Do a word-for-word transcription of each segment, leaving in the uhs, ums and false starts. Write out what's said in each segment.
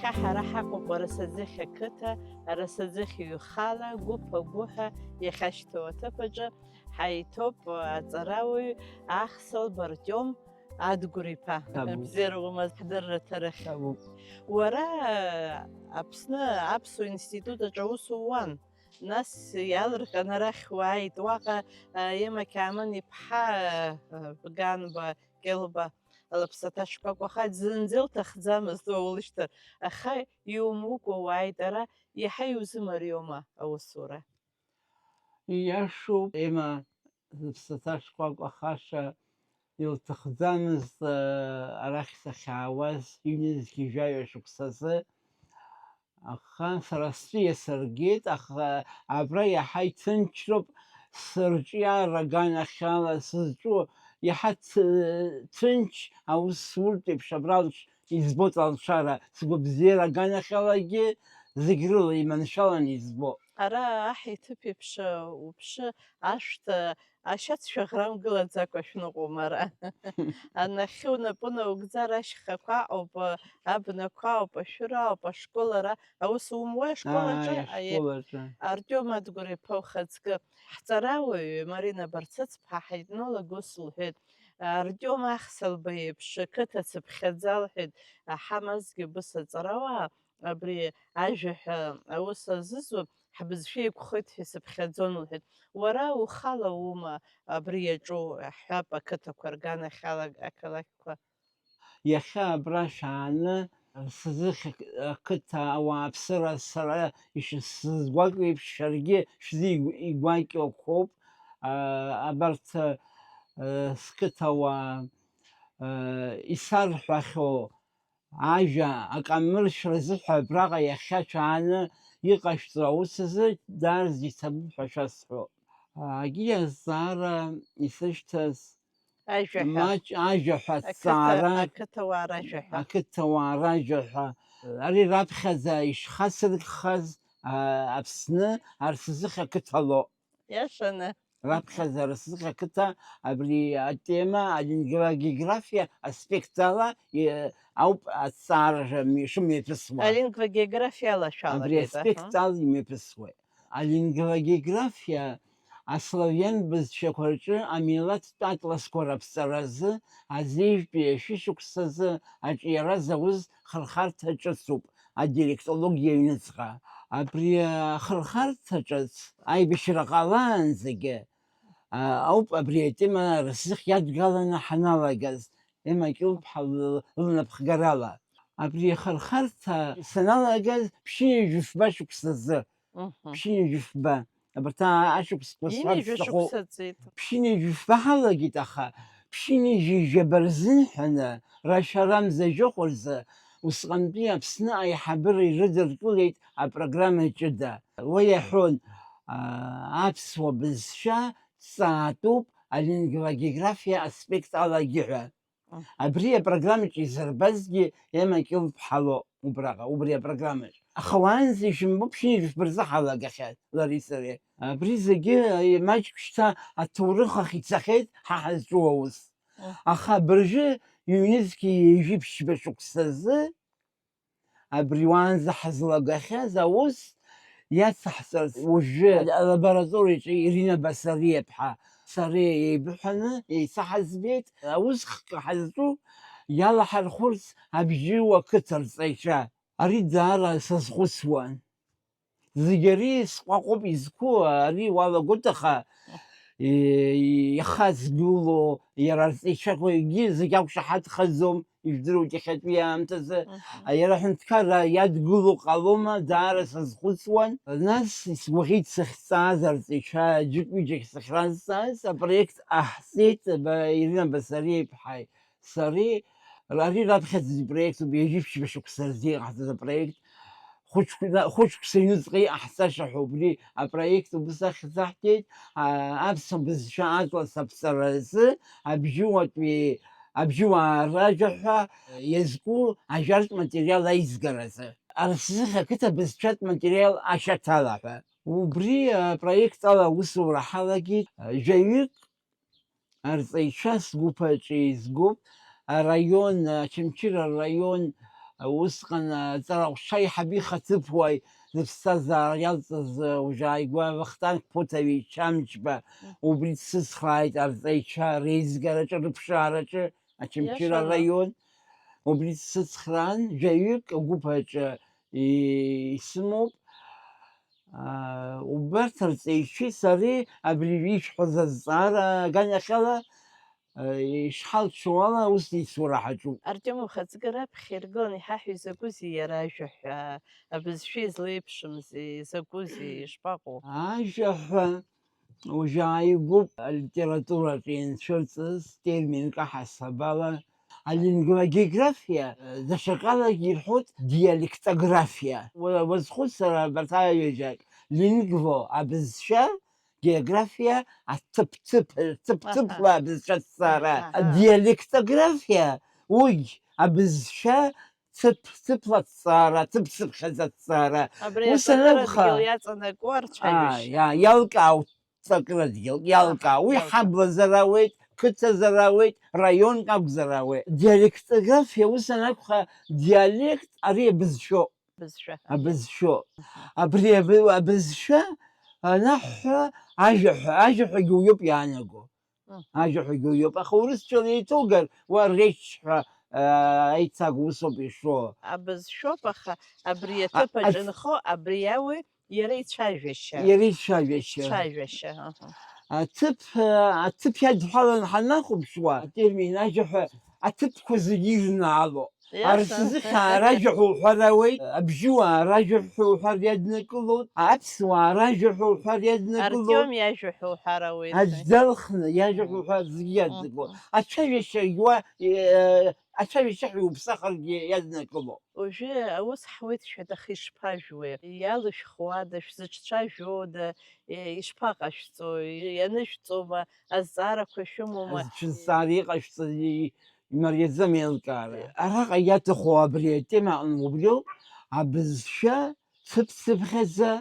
Иахьа ҳара ҳаҟоуп Арасаӡыхь ақыҭа, Арасаӡыхь ҩхала, гәыԥ агәыҳәа иахьашьҭоу аҭыԥ аҿы ҳаиҭоуп аҵарауаҩ Ахсалба Артиом Адгәыр-иԥа. Сабуп. Бзиара умаз ҳдырраҭарахь. Сабуп. Уара Аԥсны аԥсуа институт аҿы аус ууан, нас иаалырҟьан арахь уааит. Уаҟа, а, Ема Қьааман-иԥҳа, а, Ганба Кьылба лыԥсаҭа шкәакәахааит, зынӡа илҭахӡамызт уа улышьҭыр, аха иумукәа уааит ара, иаҳа иузымариоума аусура? Ииашоуп, Ема зыԥсаҭа шкәакәахаша илҭахӡамызт, э, арахь сахьаауаз ҩнызқьи жәаҩа шықәсазы. Аха сара сҿы иасыргеит, аха абра иаҳа иҭынчроуп, сырҿиара аганахьала сызҿу иаҳа ҭ-, ҭынч аус суртә еиԥш абра алш-, избоит алшара, сгәабзиара аганахьалагьы зегь рыла иманшәаланы избо. Ара аҳ иҭыԥ еиԥш уԥшы, ашәҭ, ашьацшәа ӷрамгылаӡакәа шәныҟәом ара. Анахьхьи унапы наугӡар ашьхақәа ауп, абнақәа ауп, ашәыра ауп, ашкол ара, аус умуеи ашкол аҿы? Ааи, аи, ашкол аҿы. Артиом Адгәыр-иԥа ухаҵкы. Ҳҵарауаҩы Марина Барцыцԥҳа ҳаетнолог ус лҳәеит, Артиом Ахсалба иеиԥш қыҭа цыԥхьаӡа лҳәеит, ҳамазгьы убыс аҵарауаа абри ажәаҳәа аус азызуа ҳбызшәа еиқәхоит ҳәа исыԥхьаӡон, лҳәеит. Уара ухала ума абри иаҿу, ҳҳәап, ақыҭақәа рганахьала ақалақьқәа? Иахьа абра шәааны, сзыхь-, ақыҭа ауааԥсыра сара ишысзыгәаку еиԥш, шәаргьы шәзы игәакьоуп. А, абарҭ, а, сқыҭауаа, а, исарҳәахьоу ажәа акамыршәразы ҳәа абраҟа иахьа шәааны иҟашәҵо аус азы даараӡа иҭабуп ҳәа шәасҳәо. Агьи азҵаара исышьҭаз Ажәаҳәа. Маҷ ажәаҳәа. Ақыҭа-, аҭҵаара, ақыҭауаа ражәаҳәа. Ақыҭауаа ражәаҳәа. Ари раԥхьаӡа ишхацыркхаз, а, Аԥсны Арсазыхь ақыҭа лоуп. Иашаны. Раԥхьаӡа Арсазыхь ақыҭа абри атема алингвогеографиа аспект ала, е, ауп аҭҵаара шым-, шымҩаԥысуа. Алингвогеографиа ала шәалагеит, абри аспект, аҳа, ала имҩаԥысуеит. Алингвогеографиа аславиан бызшәақәа рҿы амилаҭтә атласқәа раԥҵаразы азежәтәи ашәышықәсазы аҿиара зауз хырхарҭа ҿыцуп, адиалектологиа аҩныҵҟа. Абри ахырхарҭа ҿыц аибашьра ҟалаанӡагьы, а, ауп абри атема Арсазыхь иадгаланы ҳаналагаз, Ема Кьылԥҳа лы-, лнапхгарала. Абри ахырхарҭа саналагаз ԥшьынҩажәи фба шықәсазы. Мгм. Ԥшьынҩажәи фба. Абарҭ а-, ашықәсқәа сҳәарц сҭахуп. Ҩынҩажәа шықәса ҵит. Ԥшьынҩажәи фба ҳалагеит, аха ԥшьынҩажәи жәаба рзыҳәаны, рашәарамза жәохә рзы, усҟантәи Аԥсны аиҳабыра ирыдыркылеит апрограмма ҷыда. Уи иаҳәон, а, аԥсуа бызшәа ҵаатәуп алингвогеографиа аспект алагьы ҳәа. Мгм. Абри апрограммаҿы изырбазгьы Ема Кьылԥҳа лоуп убраҟа, убри апрограммаҿ. Аха уаанӡа ишәымбо ԥшьынҩажәи фба рзы ҳалагахьан лареи сареи. Абри зегьы, э, маҷк шьҭа аҭоурых ахь ицахьеит, ҳа ҳазҿу аус. Мгм. Аха абыржәы ҩнызқьи ҩажәи ԥшьба шықәсазы абри уаанӡа ҳазлагахьаз аус иацаҳҵарц уажәы алабораториаҿы Ирина Басариа-ԥҳа сареи еибыҳәаны еицаҳаӡбеит, аус хкы ҳазҿу иалаҳархәырц абжьыуа қыҭа рҵаҩцәа. Ари даара сазхәыцуан. Зегь ари сҟәаҟәоуп изқәу, ари уалагоит, аха, е, ихазгыло, иара арҵаҩцәақәагьы зегь ақәшаҳаҭхаӡом, ижәдыруеит иахьатәи аамҭазы. Мгм. Иара аҳәынҭқарра иадгыло ҟалома, даара сазхәыцуан. Нас исгәаӷьит сахьҵааз арҵаҩцәа џьык-ҩыџьак сахьразҵааз, апроект ҟаҳҵеит, ба-, Ирина Басариа-иԥҳаи сареи, ари раԥхьаӡатәи проектуп, ҩажәи ԥшьба шықәса рзы иҟаҳҵаз апроект, хәыҷқәа, хәышықәса аҩныҵҟа иҟаҳҵаша ҳәа убри апроект убыс ахьӡаҳҭеит, а, аԥсуа бызшәа атлас аԥҵаразы абжьыуатәи, абжьыуаа ражәа ҳәа иазку ажәартә материал аизгаразы, Арсазыхь ақыҭа бызшәатә материал ашьаҭала ҳәа. Убри апроект ала аусура ҳалагеит, жәаҩык арҵаҩцәа сгәыԥ аҿы изгоуп, араион, Очамчыра араион усҟан аҵараҟәша аиҳабы ихаҭыԥуаҩ, зыԥсҭазаара иалҵыз, ужьааигәа Вахтанг Ԥуҭович Амҷба, убри дсыцхрааит арҵаҩцәа реизгараҿы, рыԥшаараҿы, Очамчыра Иашала. араион. Убри дсыцхраан, жәаҩык агәыԥ аҿы и-, исымоуп. Аа, убарҭ арҵаҩцәеи сареи абри ишәҳәаз азҵаара аганахьала, аа, ишҳалшо ала, ус еицура ҳаҿуп. Артиом, ухаҵкы раԥхьа иргыланы иҳаҳәеи, закәызеи иара ажәаҳәа, абызшәа излеиԥшымзеи, закәызеи, ишԥаҟоу? Ажәаҳәа уажәы ааигәоуп алитератураҿы ианцәырҵыз терминк аҳасабала, алингвогеографиа, даҽакалагьы ирҳәоит диалектографиа. Уа-, уазхәыцыр абарҭ аҩажәак, лингво, абызшәа, географиа, аҭыԥ-ҭыԥ, ҭыԥ-ҭыԥла Аҳа. абызшәа ҭҵаара, Аҳа. диалектографиа, уигь абызшәа ҭыԥ-ҭыԥла ҭҵаара, ҭыԥ-ҭыԥхьаӡа ҭҵаара. Абри Ус аҵакыра анакәха, дгьыл иаҵанакуа рцәажәашьа. Ааи, иа-, иалкаау ҵакыра дгьыл, иалкаау. Аҳ, Уи иалкаау. ҳабла зарауеит, қыҭа зарауеит, раионк акәзар ауеит. Диалектографиа ус анакәха, диалект ари абызшәоуп. Абызшәа. Абызшәоуп. Мгм. Абри абы-, абызшәа анаҳҳәа, ажәаҳәа, ажәаҳәагьы уиоуп иаанаго. Мгм. Ажәаҳәагьы уиоуп. Аха урысшәала еиҭоугар, уа речь ҳәа, аа, аиҭагә усоуп ишо. Абызшәоуп, аха абри А, аҭыԥ аҿы аҭ- нхо, абри ауаҩ иара ицәажәашьа. Иара ицәажәашьа. Ицәажәашьа, аҳа. Аҭыԥ, аа, аҭыԥ иадҳәалан ҳанахәаԥшуа, атермин ажәаҳәа аҭыԥқәа зегьы ирнаало. Иаша. Арсазыхьаа ражәаҳәа уҳәар ауеит, абжьуаа ражәаҳәа уҳәар иаднакылоит, аԥсуаа ражәаҳәа уҳәар иаднакылоит. Артиом иажәаҳәа уҳәар ауеит. Аӡә далхны иажәаҳәа Мгм. уҳәар зегьы иаднакылоит. Мгм. Ацәажәашьа иуа, э, ацәажәашьа ҳәа иуԥсахыргьы иаднакылоуп. Уажәы аус ҳуеит шәҳәеит, аха ишԥажәуеи? Иалышәхуада, шәзыҿцәажәода, э, ишԥаҟашәҵо, ианышәҵома, азҵаарақәа шәымоума? Зцәызҵаара иҟашәҵаз и-, имариаӡам еилкаара. Араҟа иаҭаху абри атема аҟны убриоуп, абызшәа ҭыԥ-ҭыԥхьаӡа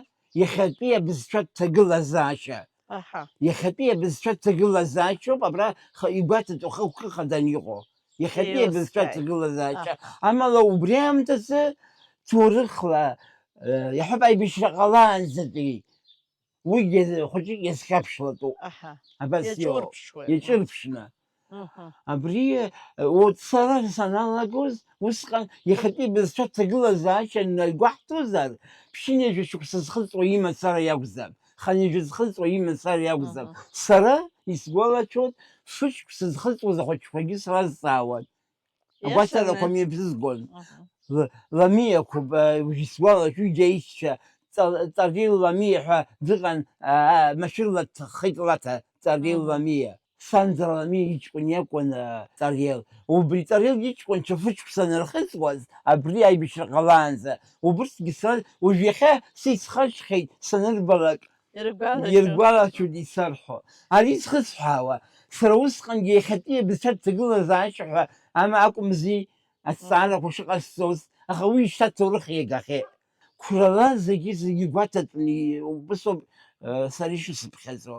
иахьатәи абызшәа ҭагылазаашьа. Аҳа. Иахьатәи абызшәа ҭагылазаашьоуп, абра ха-, игәаҭатәу хықәкы хаданы иҟоу. Иахьатәи абызшәа Еилыскааит. ҭагылазаашьа. Аҳа. Амала убри аамҭазы ҭоурыхла, э, иаҳҳәап, аибашьра ҟалаанӡатәи уигьы хәыҷык иазхьаԥшлатәуп. Аҳа. Абас иоуп. Иаҿурԥшуеит. Иаҿырԥшны. Мгм. Абри, э, урҭ сара саналагоз, усҟан иахьатәи бызшәа ҭагылазаашьа анагәаҳҭозар, ԥшьынҩажәа шықәса зхыҵуа имацара иакәзар, хынҩажәа зхыҵуа имацара иакәзар, Мгм. сара исгәалашәоит, шәышықәса зхыҵуаз ахәыҷқәагьы сразҵаауан. Агәаҭарақәа Иашаны. мҩаԥызгон. Мгм. Л-, Ламиа Қәба, уажә исгәалашәоит, ҩыџьа аишьцәа, Ҵа-, Ҵарел Ламиа ҳәа дыҟан, аа, машәырла дҭаххеит Лаҭа, Ҵарел Мгм. Ламиа. Санӡа Ламиа иҷкәын иакәын, аа, Ҵарел. Убри Ҵарел иҷкәынцәа фышықәса анырхыҵуаз, абри аибашьра ҟалаанӡа, убырҭгьы сра, уажә иахьа сицхаршәхьеит санырбалак, Иргәалашәо. иргәалашәоит исарҳәо. Ари зхысҳәаауа, сара усҟангьы иахьатәи абызшәа ҭагылазаашьа ҳәа ама акәымзи, аҭҵаарақәа шыҟасҵоз, аха уи шьҭа ҭоурых иагахьеит. Қәрала зегьы-зегьы гәаҭатәны убысоуп, э, сара ишысыԥхьаӡо.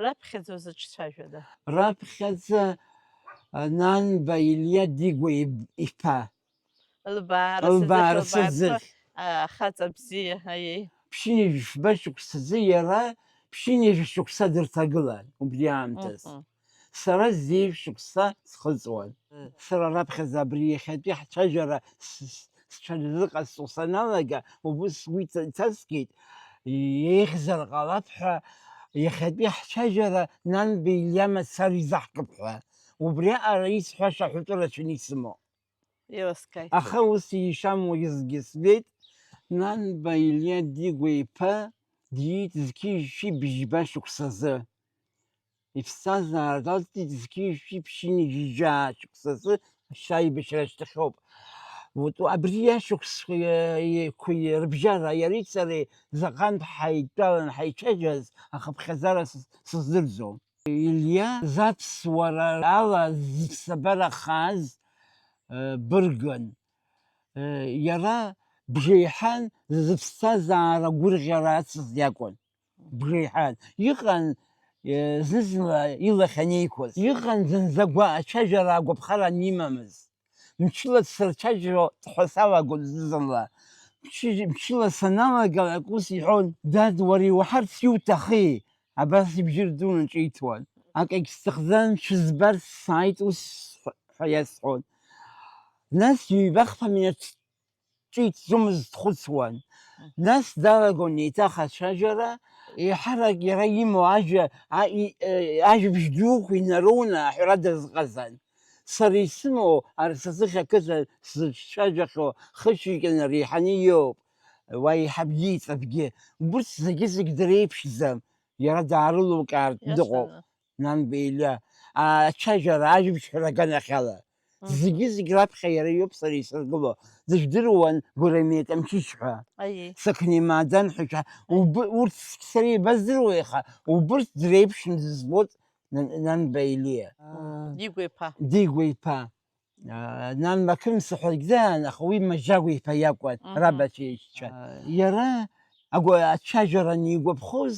Раԥхьаӡа узыҿцәажәада? Раԥхьаӡа, а, Нанба Илиа Дигәа иб-, иԥа. Лбаара Лбаара сыӡыхь, лбаара сыӡыхь. А, ахаҵа бзиа, аиеи. Ԥшьынҩажәи фба шықәсазы иара ԥшьынҩажәи шықәса дырҭагылан, убри аамҭаз. Мгм. Сара зеижә шықәса схыҵуан. Мм. Сара раԥхьаӡа абри иахьатәи ҳцәажәара с-, с-, сҽазыҟасҵо саналага, убыс сгәы иҭа-, иҭаскит, еиӷьзар ҟалап ҳәа, иахьатәи ҳцәажәара Нанба Илиа мацара изаҳкып ҳәа. Убриаҟара исҳәаша ҳәатәы рацәаны исымоуп. Еилыскааит. Аха ус ишамуа изгьы збеит, Нанба Илиа Дигәа иԥа диит зқьи жәшәи бжьба шықәсазы. Иԥсҭазаара далҵит зқьи жәшәи ԥшьынҩажәи ҩажәа шықәсазы ашьа аибашьра шьҭахьоуп. Вот, абри ашықәсқәа, э, еиқәа рыбжьара иареи сареи заҟантә ҳаидтәалан ҳаицәажәаз ахыԥхьаӡара сыз-, сыздырӡом. Илиа заԥсуара ала зыԥсабара хааз, э, быргын. Э, иара бжеиҳан зыԥсҭазаара гәырӷьара ацыз иакәын. Бжеиҳан. Иҟан, э, зны-зынла илахь анеиқәыз. Иҟан зынӡа гәа-, ацәажәара агәаԥхара анимамыз. Мчыла дсырцәажәо ҳәа салагон зны-зынла. Мчы-, мчыла саналагалак ус иҳәон, дад, уара иуаҳарц иуҭахи? Абас ибжьы рдуны ҿиҭуан. Акагь сҭахӡам, шәызбарц сааит ус ҳәа иасҳәон. Нас ҩба-хԥа минуҭ ҿиҭӡомызт, дхәыцуан. Нас далагон еиҭах ацәажәара, еиҳарак иара имоу ажәа, а, и-, э, ажәабжь дуқәа инароуны аҳәара дазҟазан. Сара исымоу арсазыхь ақыҭа сзыҿцәажәахьоу хышәҩык инареиҳаны иоуп, уа еиҳабгьы иҵабгьы. Убырҭ зегьы-зегь дреиԥшӡам, иара даарылукаартә дыҟоуп. Иашаны. Нанба Елиа, ацәажәара, ажәабжьҳәара аганахьала. Мгм. Зегьы-зегь раԥхьа иара иоуп сара исыргыло. Дыжәдыруан Гәырами Камчич ҳәа. Аиеи. Сықни Маадан ҳәа ҳәа. Уб-, урҭ сара ибаздыруеи, аха убырҭ дреиԥшны дызбоит Нан-, Нанба Елиа. Мгм. Дигәа иԥа. Дигәа иԥа. Аа, Нанба Қымса ҳәа егьзаан, аха уи Мажагәа иԥа иакәын, мгм, рабацәа иашьцәа. Аа, иара агәа-, ацәажәара анигәаԥхоз,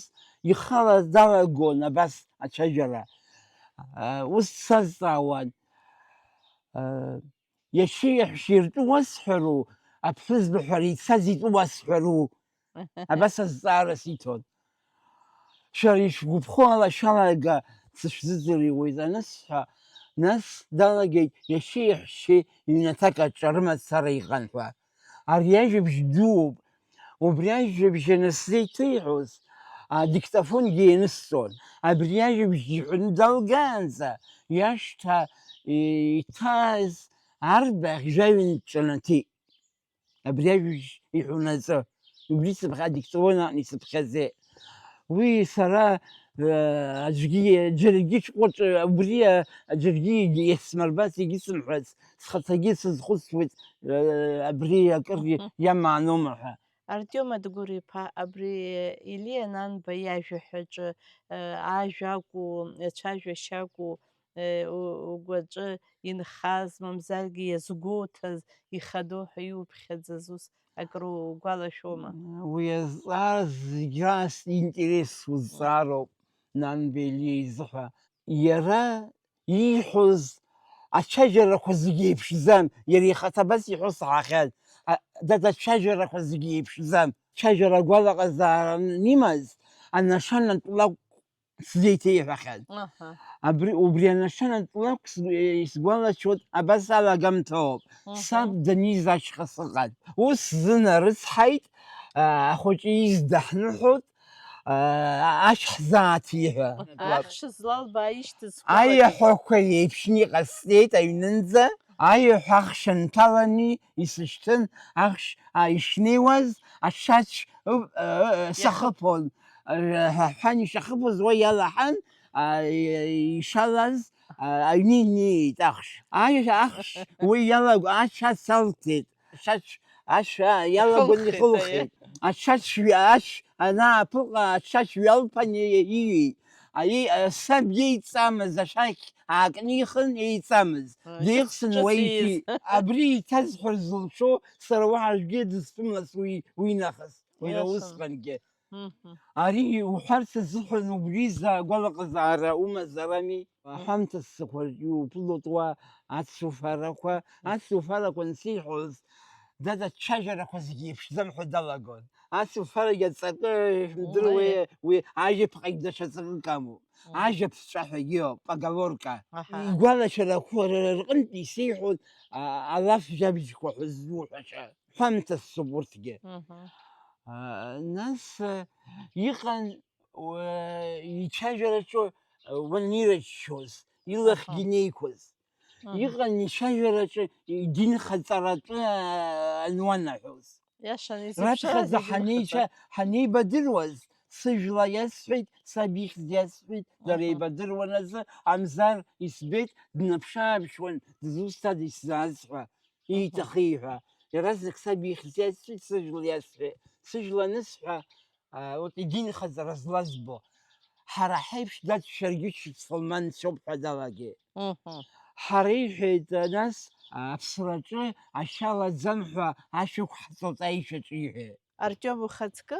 ихала далагон абас ацәажәара. Аа, ус дсазҵаауан, аа, иашьеи иаҳәшьеи ртәы уасҳәару, аԥҳәызба ҳәа ицаз итәы уасҳәару? Абас азҵаара сиҭон. Шәара ишәгәаԥхо ала шәалага сышәзыӡырҩуеит анысҳәа, нас далагеит иашьеи иаҳәшьеи ҩнаҭак аҿы рымацара иҟан ҳәа. Ари ажәабжь дууп. Убри ажәабжь анысзеиҭеиҳәоз, адиктофонгьы ианысҵон. Абри ажәабжь иҳәаны далгаанӡа, иашҭа иҭааз арбаӷь жәаҩа ҿанаҭит. Абри ажәабжь иҳәонаҵы, убри сыԥхьа адиктофон аҟны исыԥхьаӡеит. Уи сара, э, аӡәгьы, џьаргьы шәҟәыҿы, убри, э, аӡәгьы иасмырбац, егьысымҳәац, схаҭагьы сазхәыцуеит, э, абри акыр, мгм, иамааноума ҳәа. Артиом Адгәыр-иԥа, абри Елиа Нанба иажәаҳәаҿы, э, ажәа акәу, ацәажәашьа акәу, э, у-, угәаҿы инхаз, мамзаргьы иазгәоуҭаз, ихадоу ҳәа иуԥхьаӡаз ус акры угәалашәома? Уи азҵаара зегь раасҭа интерес узҵаароуп, Нанба Елиа изыҳәа. Иара ииҳәоз ацәажәарақәа зегь еиԥшӡам, иара ихаҭа абас иҳәо саҳахьан, а, дад, ацәажәарақәа зегь еиԥшӡам. Цәажәара агәалаҟазаара анимаз, анашанатә лакә сзеиҭеиҳәахьан. Аҳа. Абри, убри анашанатә лакә с-, исгәалашәоит, абас алагамҭоуп. Мгм. Саб даниз ашьха сыҟан. Ус зны рыцҳаит, а, ахәыҷы издаҳныҳәоит, а, ашә ҳзааҭиҳәа. Ахш злалбаа ишьҭызхуа. Аиаҳәақәа еиԥшны иҟасҵеит аҩнынӡа. Аиаҳәа ахш анҭаланы исышьҭын, ахш, а, ишнеиуаз, ашьач, ы, ы, ы, сахыԥон. Ы, ҳәа ҳәан ишахыԥоз уа иалаҳан, а, и-, ишалаз, а, аҩны инеит ахш. Аи-, ахш уи иалаго ашьац алҭеит. Ашьач, ашә, а, иалагон ихылхит, ихылхит. Ашьач ҩа-, ашә анааԥылҟа, ашьач ҩалԥан и-, иҩеит. Аи-, а, саб иеиҵамыз ашәақь аакнихын, еиҵамыз. А, деихсын ҿыц уа иҭи-, ииз. Абри иҭазҳәар зылшо, сара уаҳа аӡәгьы дызҭымлац уи, уи нахыс, уи иашан. Усҟангьы. Мгм. Ари уҳәарц азыҳәан убри изаагәалаҟазаара умазарами? Аҳәамҭа ссақәа рҿы иуԥылоит уа ацуфарақәа, ацуфарақәа ансеиҳәоз, дад, ацәажәарақәа зегьы еиԥшӡам ҳәа далагон. Ацуфарагьы аҵакы шәымдыруеи, уи ажәаԥҟагь даҽа ҵакык амоуп. Мм. Ажәаԥҵәа ҳәагьы ыҟоуп, поговорка. Аҳа. Игәалашәарақәа р-, рҟынтә исеиҳәон, а, алаф жәабжьқәа ҳәа ззуҳәаша. Ҳәамҭа ссоуп урҭгьы. Мгм. А, нас, а, иҟан, уа, ицәажәараҿы, а, уанирччоз, илахьгьы, аҳа, неиқәыз. Мгм. Иҟан ицәажәараҿы идинхаҵаратәы, а, ануанаҳәоз. Иашан изыԥшыз. Раԥхьаӡа ҳанеицәа-, ҳанеибадыруаз, сыжәла иасҳәеит, саб ихьӡ иасҳәеит, дара, аҳа, еибадыруан азы, Амзар исбеит, днаԥшы-ааԥшуан, дызусҭада исзааз ҳәа. Ииҭахи ҳәа, иаразнак саб ихьӡ иасҳәеит, сыжәла иасҳәеит. Сыжәла анысҳәа, а, урҭ идинхаҵара злазбо, ҳара ҳаиԥш дацәшәаргьы мсылманцәоуп ҳәа далагеит. Мгм. Ҳара, иҳәеит, а, нас, а, аԥсраҿы ашьа лаӡам ҳәа ашәақәҳҵоит аишәаҿы, иҳәеит. Артиом, ухаҵкы,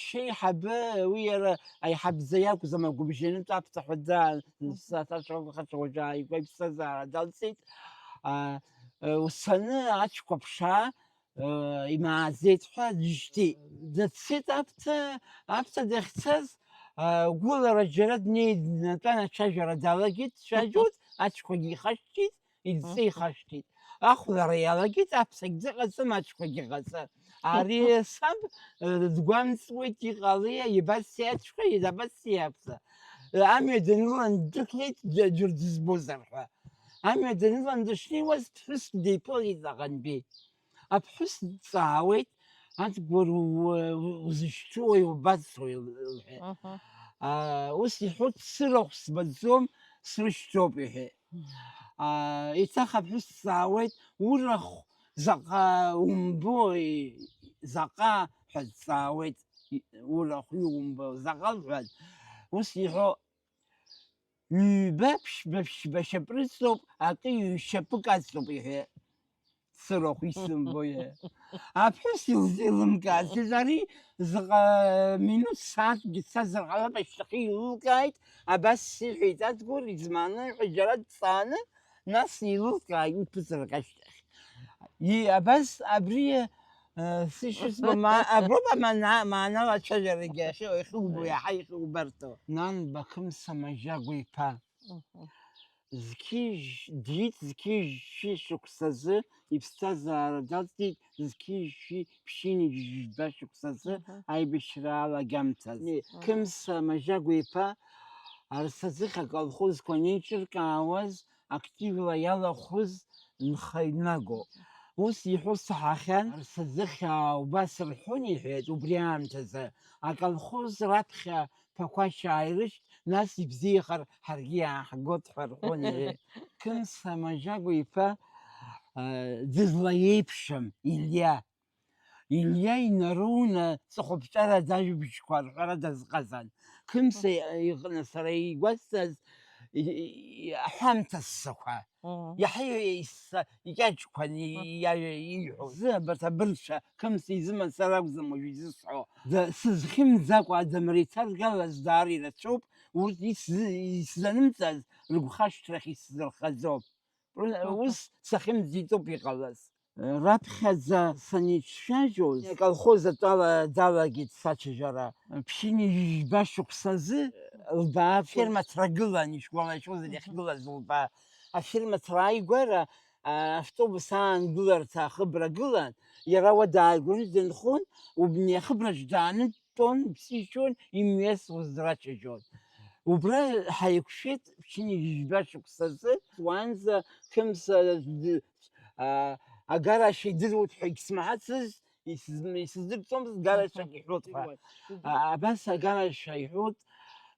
Ашьеиҳабы, уи иара аиҳабза иакәӡам, агәыбжьанытә аԥҭа ҳәа даан, саҭашәа хацәа уажәы ааигәа иԥсҭазаара далҵит. А, Уцаны аҽқәа ԥшаа, имааӡеит ҳәа дышьҭит. Дыццеит Аԥҭа, Аԥҭа дахьцаз, гәылара џьара днеит, днатәан, ацәажәара далагеит, дцәажәоит, аҽқәагьы ихашҭит, идҵа ихашҭит. Ахәлара иалагеит, аԥсагь дыҟаӡам, аҽқәагьы ҟаҵа. Ари саб, дгәамҵуеит, иҟалеи, иабацеи аҽқәа, иабацеи аԥса. Амҩа данылан дықәлеит, д-, џьара дызбозар ҳәа. Амҩа данылан дышнеиуаз, ԥҳәыск диԥылеит аҟантәи. Аԥҳәыс дҵаауеит, Адгәыр, у-, у-, узышьҭоуи, убацои? Лҳәеит. Аха. Аа, ус иҳәоит, сырахә сбаӡом, срышьҭоуп, иҳәеит. Аа, еиҭах аԥҳәыс дҵаауеит, урахә заҟа умбои, заҟа ҳәа дҵаауеит, и-, урахә иумбо, заҟа лҳәаз. Ус иҳәо, ҩба, ԥшьба, ԥшьба шьапрыҵоуп, акы ҩшьапык аҵоуп, иҳәеит. Сырахә исымбо, иҳәеит. Аԥҳәыс илзеилымкаацыз ари заҟа минуҭ, сааҭгьы дцазар ҟалап, ашьҭахьы илылкааит, абас сиҳәеит, Адгәыр, измаанои ҳәа џьара дҵааны, нас илылкааит, иԥыҵрак ашьҭахь. И-, абас абри, э, сышьызго ма-, аброуп амана-, маанала ацәажәарагьы ахьы-, ахьубо, иаҳа ихьубарҭоу. Нанба Қымса Мажьагәа иԥа. Мгм. Зқьи-, диит зқьи-шәи шықәсазы, иԥсҭазаара далҵит зқьи-шәи ԥшьынҩажәи жәба шықәсазы. Мгм. Аибашьра алагамҭаз. Мгм. Қымса Мажьагәа иԥа Арсаӡыхь аколхозқәа анеиҿыркаауаз, активла иалахәыз нхаҩ днагоуп. Ус иҳәо саҳахьан, Арсаӡыхь убас рҳәон, иҳәеит, убри аамҭазы аколхоз раԥхьа ԥақәашь ааирышьҭ, нас ибзиахар ҳаргьы иааҳгоит ҳәа рҳәон, иҳәеит. Қымса Мажьагәа иԥа, а, дызлаиеиԥшым, Илиа. Илиа инаруны ҵыхәаԥҵәарада ажәабжьқәа арҳәара дазҟазан. Қымса иҟны сара игәасҭаз и-, и-, аҳәамҭа ссақәа. Мгм. Иаҳа ис-, икьаҿқәан и-, Мгм. иа-, ииҳәоз. Зы абарҭ абыргцәа Қымса изыман сара акәӡам уажә изысҳәо. Да, сызхьымӡакәа адамра иҭаргалаз даара ирацәоуп, урҭ исзы-, исзанымҵаз рыгәхашҭрахь исзырхаӡом. Мгм. Ус сахьымӡеитәуп иҟалаз. Раԥхьаӡа саницәажәоз, аколхоз атәала далагеит сацәажәара. Ԥшьынҩажәи жәба шықәсазы лбаа аферма ҭрагылан, ишәгәалашәозар, иахьгылаз лбаа. Аферма ҭрааигәара, а, автобус аангыларҭа ахыбра гылан, иара уа дааигәаны дынхон, убни ахыбраҿ дааны дтәон, дсыжьон, имҩасуаз драцәажәон. Убра ҳаиқәшәеит ԥшьынҩажәи жәба шықәсазы, уаанӡа Қымса д-, а, агарашәа идыруеит ҳәа егьсмаҳацызт, исыз-, исыздырӡомызт, гарашәак иҳәоит ҳәа. А, абас агарашәа иҳәоит,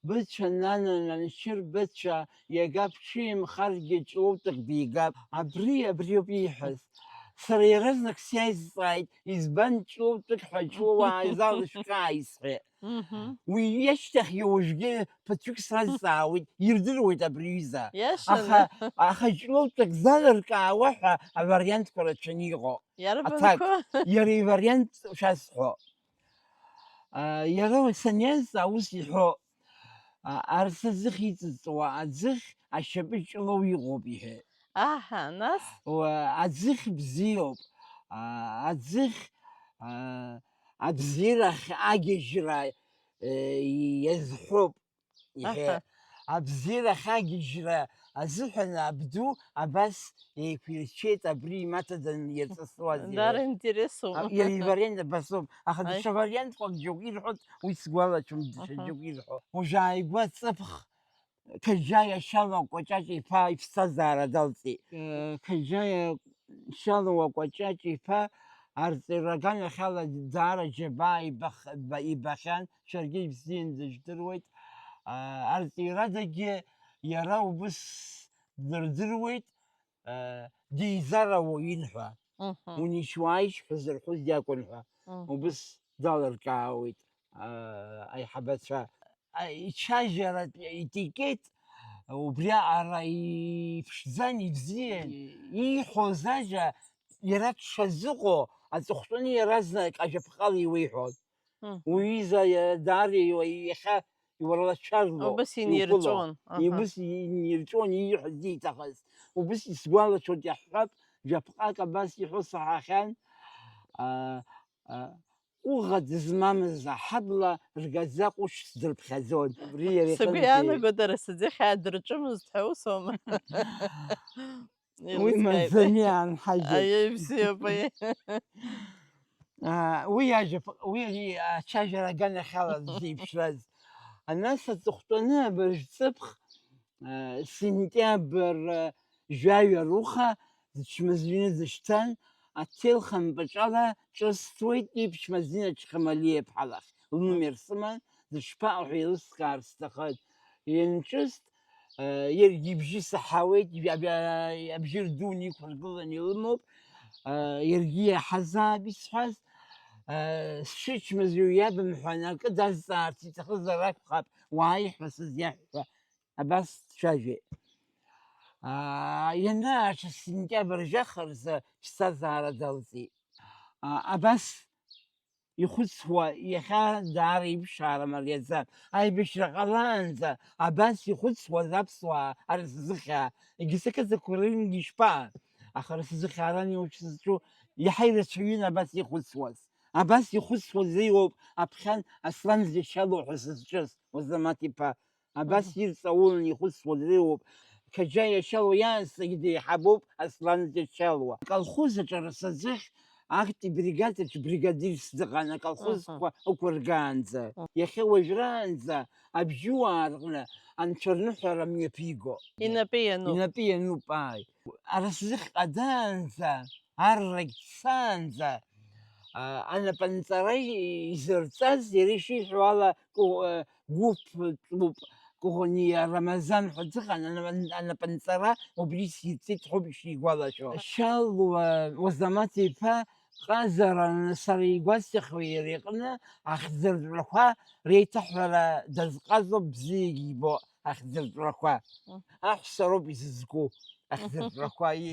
быцәа нана наншьыр, быцәа, иага бҽимхаргьы ҷлоутәык бигап. Абри, абриоуп ииҳәаз. Сара иаразнак сиазҵааит, избан ҷлоутәык ҳәа ҷлоуаа залышәкаа исҳәеит. Мгм. Уи иашьҭахьгьы уажәгьы ԥыҭҩык сразҵаауеит, ирдыруеит абри аҩыза. Иашаны. Аха, аха ҷлоутәык залыркаауа ҳәа авариантқәа рацәаны иҟоуп. Иарбанқәа? Аҭак, иара ивариант шәасҳәо. А, иара саниазҵаа ус иҳәо, а, арс аӡыхь иҵыҵуа аӡыхь ашьапы ҷлоу иҟоуп, иҳәеит. Аҳа, нас? Уа, аӡыхь бзиоуп. А, аӡыхь, а, абзиарахь агьежьра, э, иазҳәоуп, иҳәеит. Аҳа. Абзиарахь агьежьра азыҳәан абду абас еиқәирчеит абри имаҭа данирҵысуаз, иҳәеит. Дара интересуп. А, иара ивариант абасоуп. Аха даҽа вариантқәак џьоук ирҳәоит, уи сгәалашәом, даҽа џьоук ирҳәо. Уажә ааигәа ҵыԥх Қаџьаиа Шьалуа Кәаҷаҷ-иԥа иԥсҭазаара далҵит. Қаџьаиа Шьалуа Кәаҷаҷ-иԥа арҵаҩра аганахьала даара џьабаа ибах-, ба-, ибахьан, шәаргьы ибзиан дыжәдыруеит. Арҵаҩрадагьы иара убыс дырдыруеит, деизара уаҩын ҳәа. Мгм. Уничуаишь ҳәа зырҳәоз иакәын ҳәа. Мгм. Убыс далыркаауеит, а, аиҳабацәа. А, ицәажәаратә етикет убри аҟара иԥшӡан, ибзиан. Ииҳәоз ажәа иара дшазыҟоу аҵыхәтәаны иаразнак ажәаԥҟала иуеиҳәон. Мгм. Уҩыза иа-, даара иуа-, иахьа иуалацәажәо, убыс инирҵәон, иуԥыло. Аҳа. Убыс инирҵәон, ииҳәаз, ииҭахыз. Убыс исгәалашәоит, иаҳҳәап, жәаԥҟак абас иҳәо саҳахьан, аа, аа, ҟәыӷа дызмамыз аҳабла ргаӡа ҟәышс дырԥхьаӡон. Убри иара Сгәы иҟынтәи иаанагоит, дара сыӡыхь аадырҿымызт ҳәа усоума? Уи Еилыскааит. Маӡаниа анҳажьыр. Аиеи, бзиоуп, аиеи. Аа, уи ажәа-, уи ари ацәажәара аганахьала зеиԥшраз. Анас аҵыхәтәаны абыржә ҵыԥх, аа, сентиабр, аа, жәаҩа руха зыҽмазҩны дышьҭан, аҭел хампаҿала ҿысҭуеит, иԥшәма Зина Чхамалиа-ԥҳа лахь лнумер сыман, дышԥаҟоу ҳәа еилыскаар сҭахын. Ианҿыст, аа, иаргьы ибжьы саҳауеит, иб-, аб-, абжьы рдуны иқәыргыланы илымоуп, аа, иаргьы иаҳазаап исҳәаз, аа, сшычмазаҩ иабымҳәан, акы дазҵаарц иҭахызар акәхап, уааи ҳәа сызиаҳәа, абас дцәажәеит. Аа, ианааҿас сентиабр жәаха рзы ԥсҭазаара далҵит. Аа, абас ихәыцуа, иахьа даара иԥшаара мариаӡам. Аибашьра ҟалаанӡа абас ихәыцуаз аԥсуаа арсзыхьаа, егьыс ақыҭақәа рыҩнгьы ишԥаан? Аха арсзыхьаа ран иуч зҿу иаҳа ирацәаҩын абас ихәыцуаз. Абас ихәыцуаз иоуп аԥхьан Аслан Џьачало ҳәа сызҿыз, Уазамаҭ-иԥа. Абас Мгм. ирҵаулан ихәыцуа дреиуоуп. Қьаџьа Иашьало иаансагьы деиҳабуп Аслан Џьачалуа. Аколхоз аҿы арасаӡыхь актәи бригад аҿы бригадирс дыҟан, аколхозқәа Мгм. ықәыргаанӡа. Мгм. Иахьа уажәраанӡа абжьуаа рҟны анцәа рныҳәара мҩаԥиго. Инапы иануп. Инапы иануп, ааи. Арасаӡыхь ҟадаанӡа, аррагь цаанӡа, а, анапынҵара изырҵаз, иара ишиҳәо ала, ку-, э, гәыԥ ҵуп, Кәыӷәаниа Рамазан ҳәа дыҟан, ана-, анапынҵара убри сирҵеит ҳәоуп ишигәалашәо. Шьалуа Уазамаҭ-иԥа ҟазаран сара игәасҭахьоу иара иҟны ахьӡыртәрақәа реиҭаҳәара дазҟазоуп, бзиагьы ибо ахьӡыртәрақәа. Мм. Аҳәса роуп изызку ахьӡыртәрақәа и-,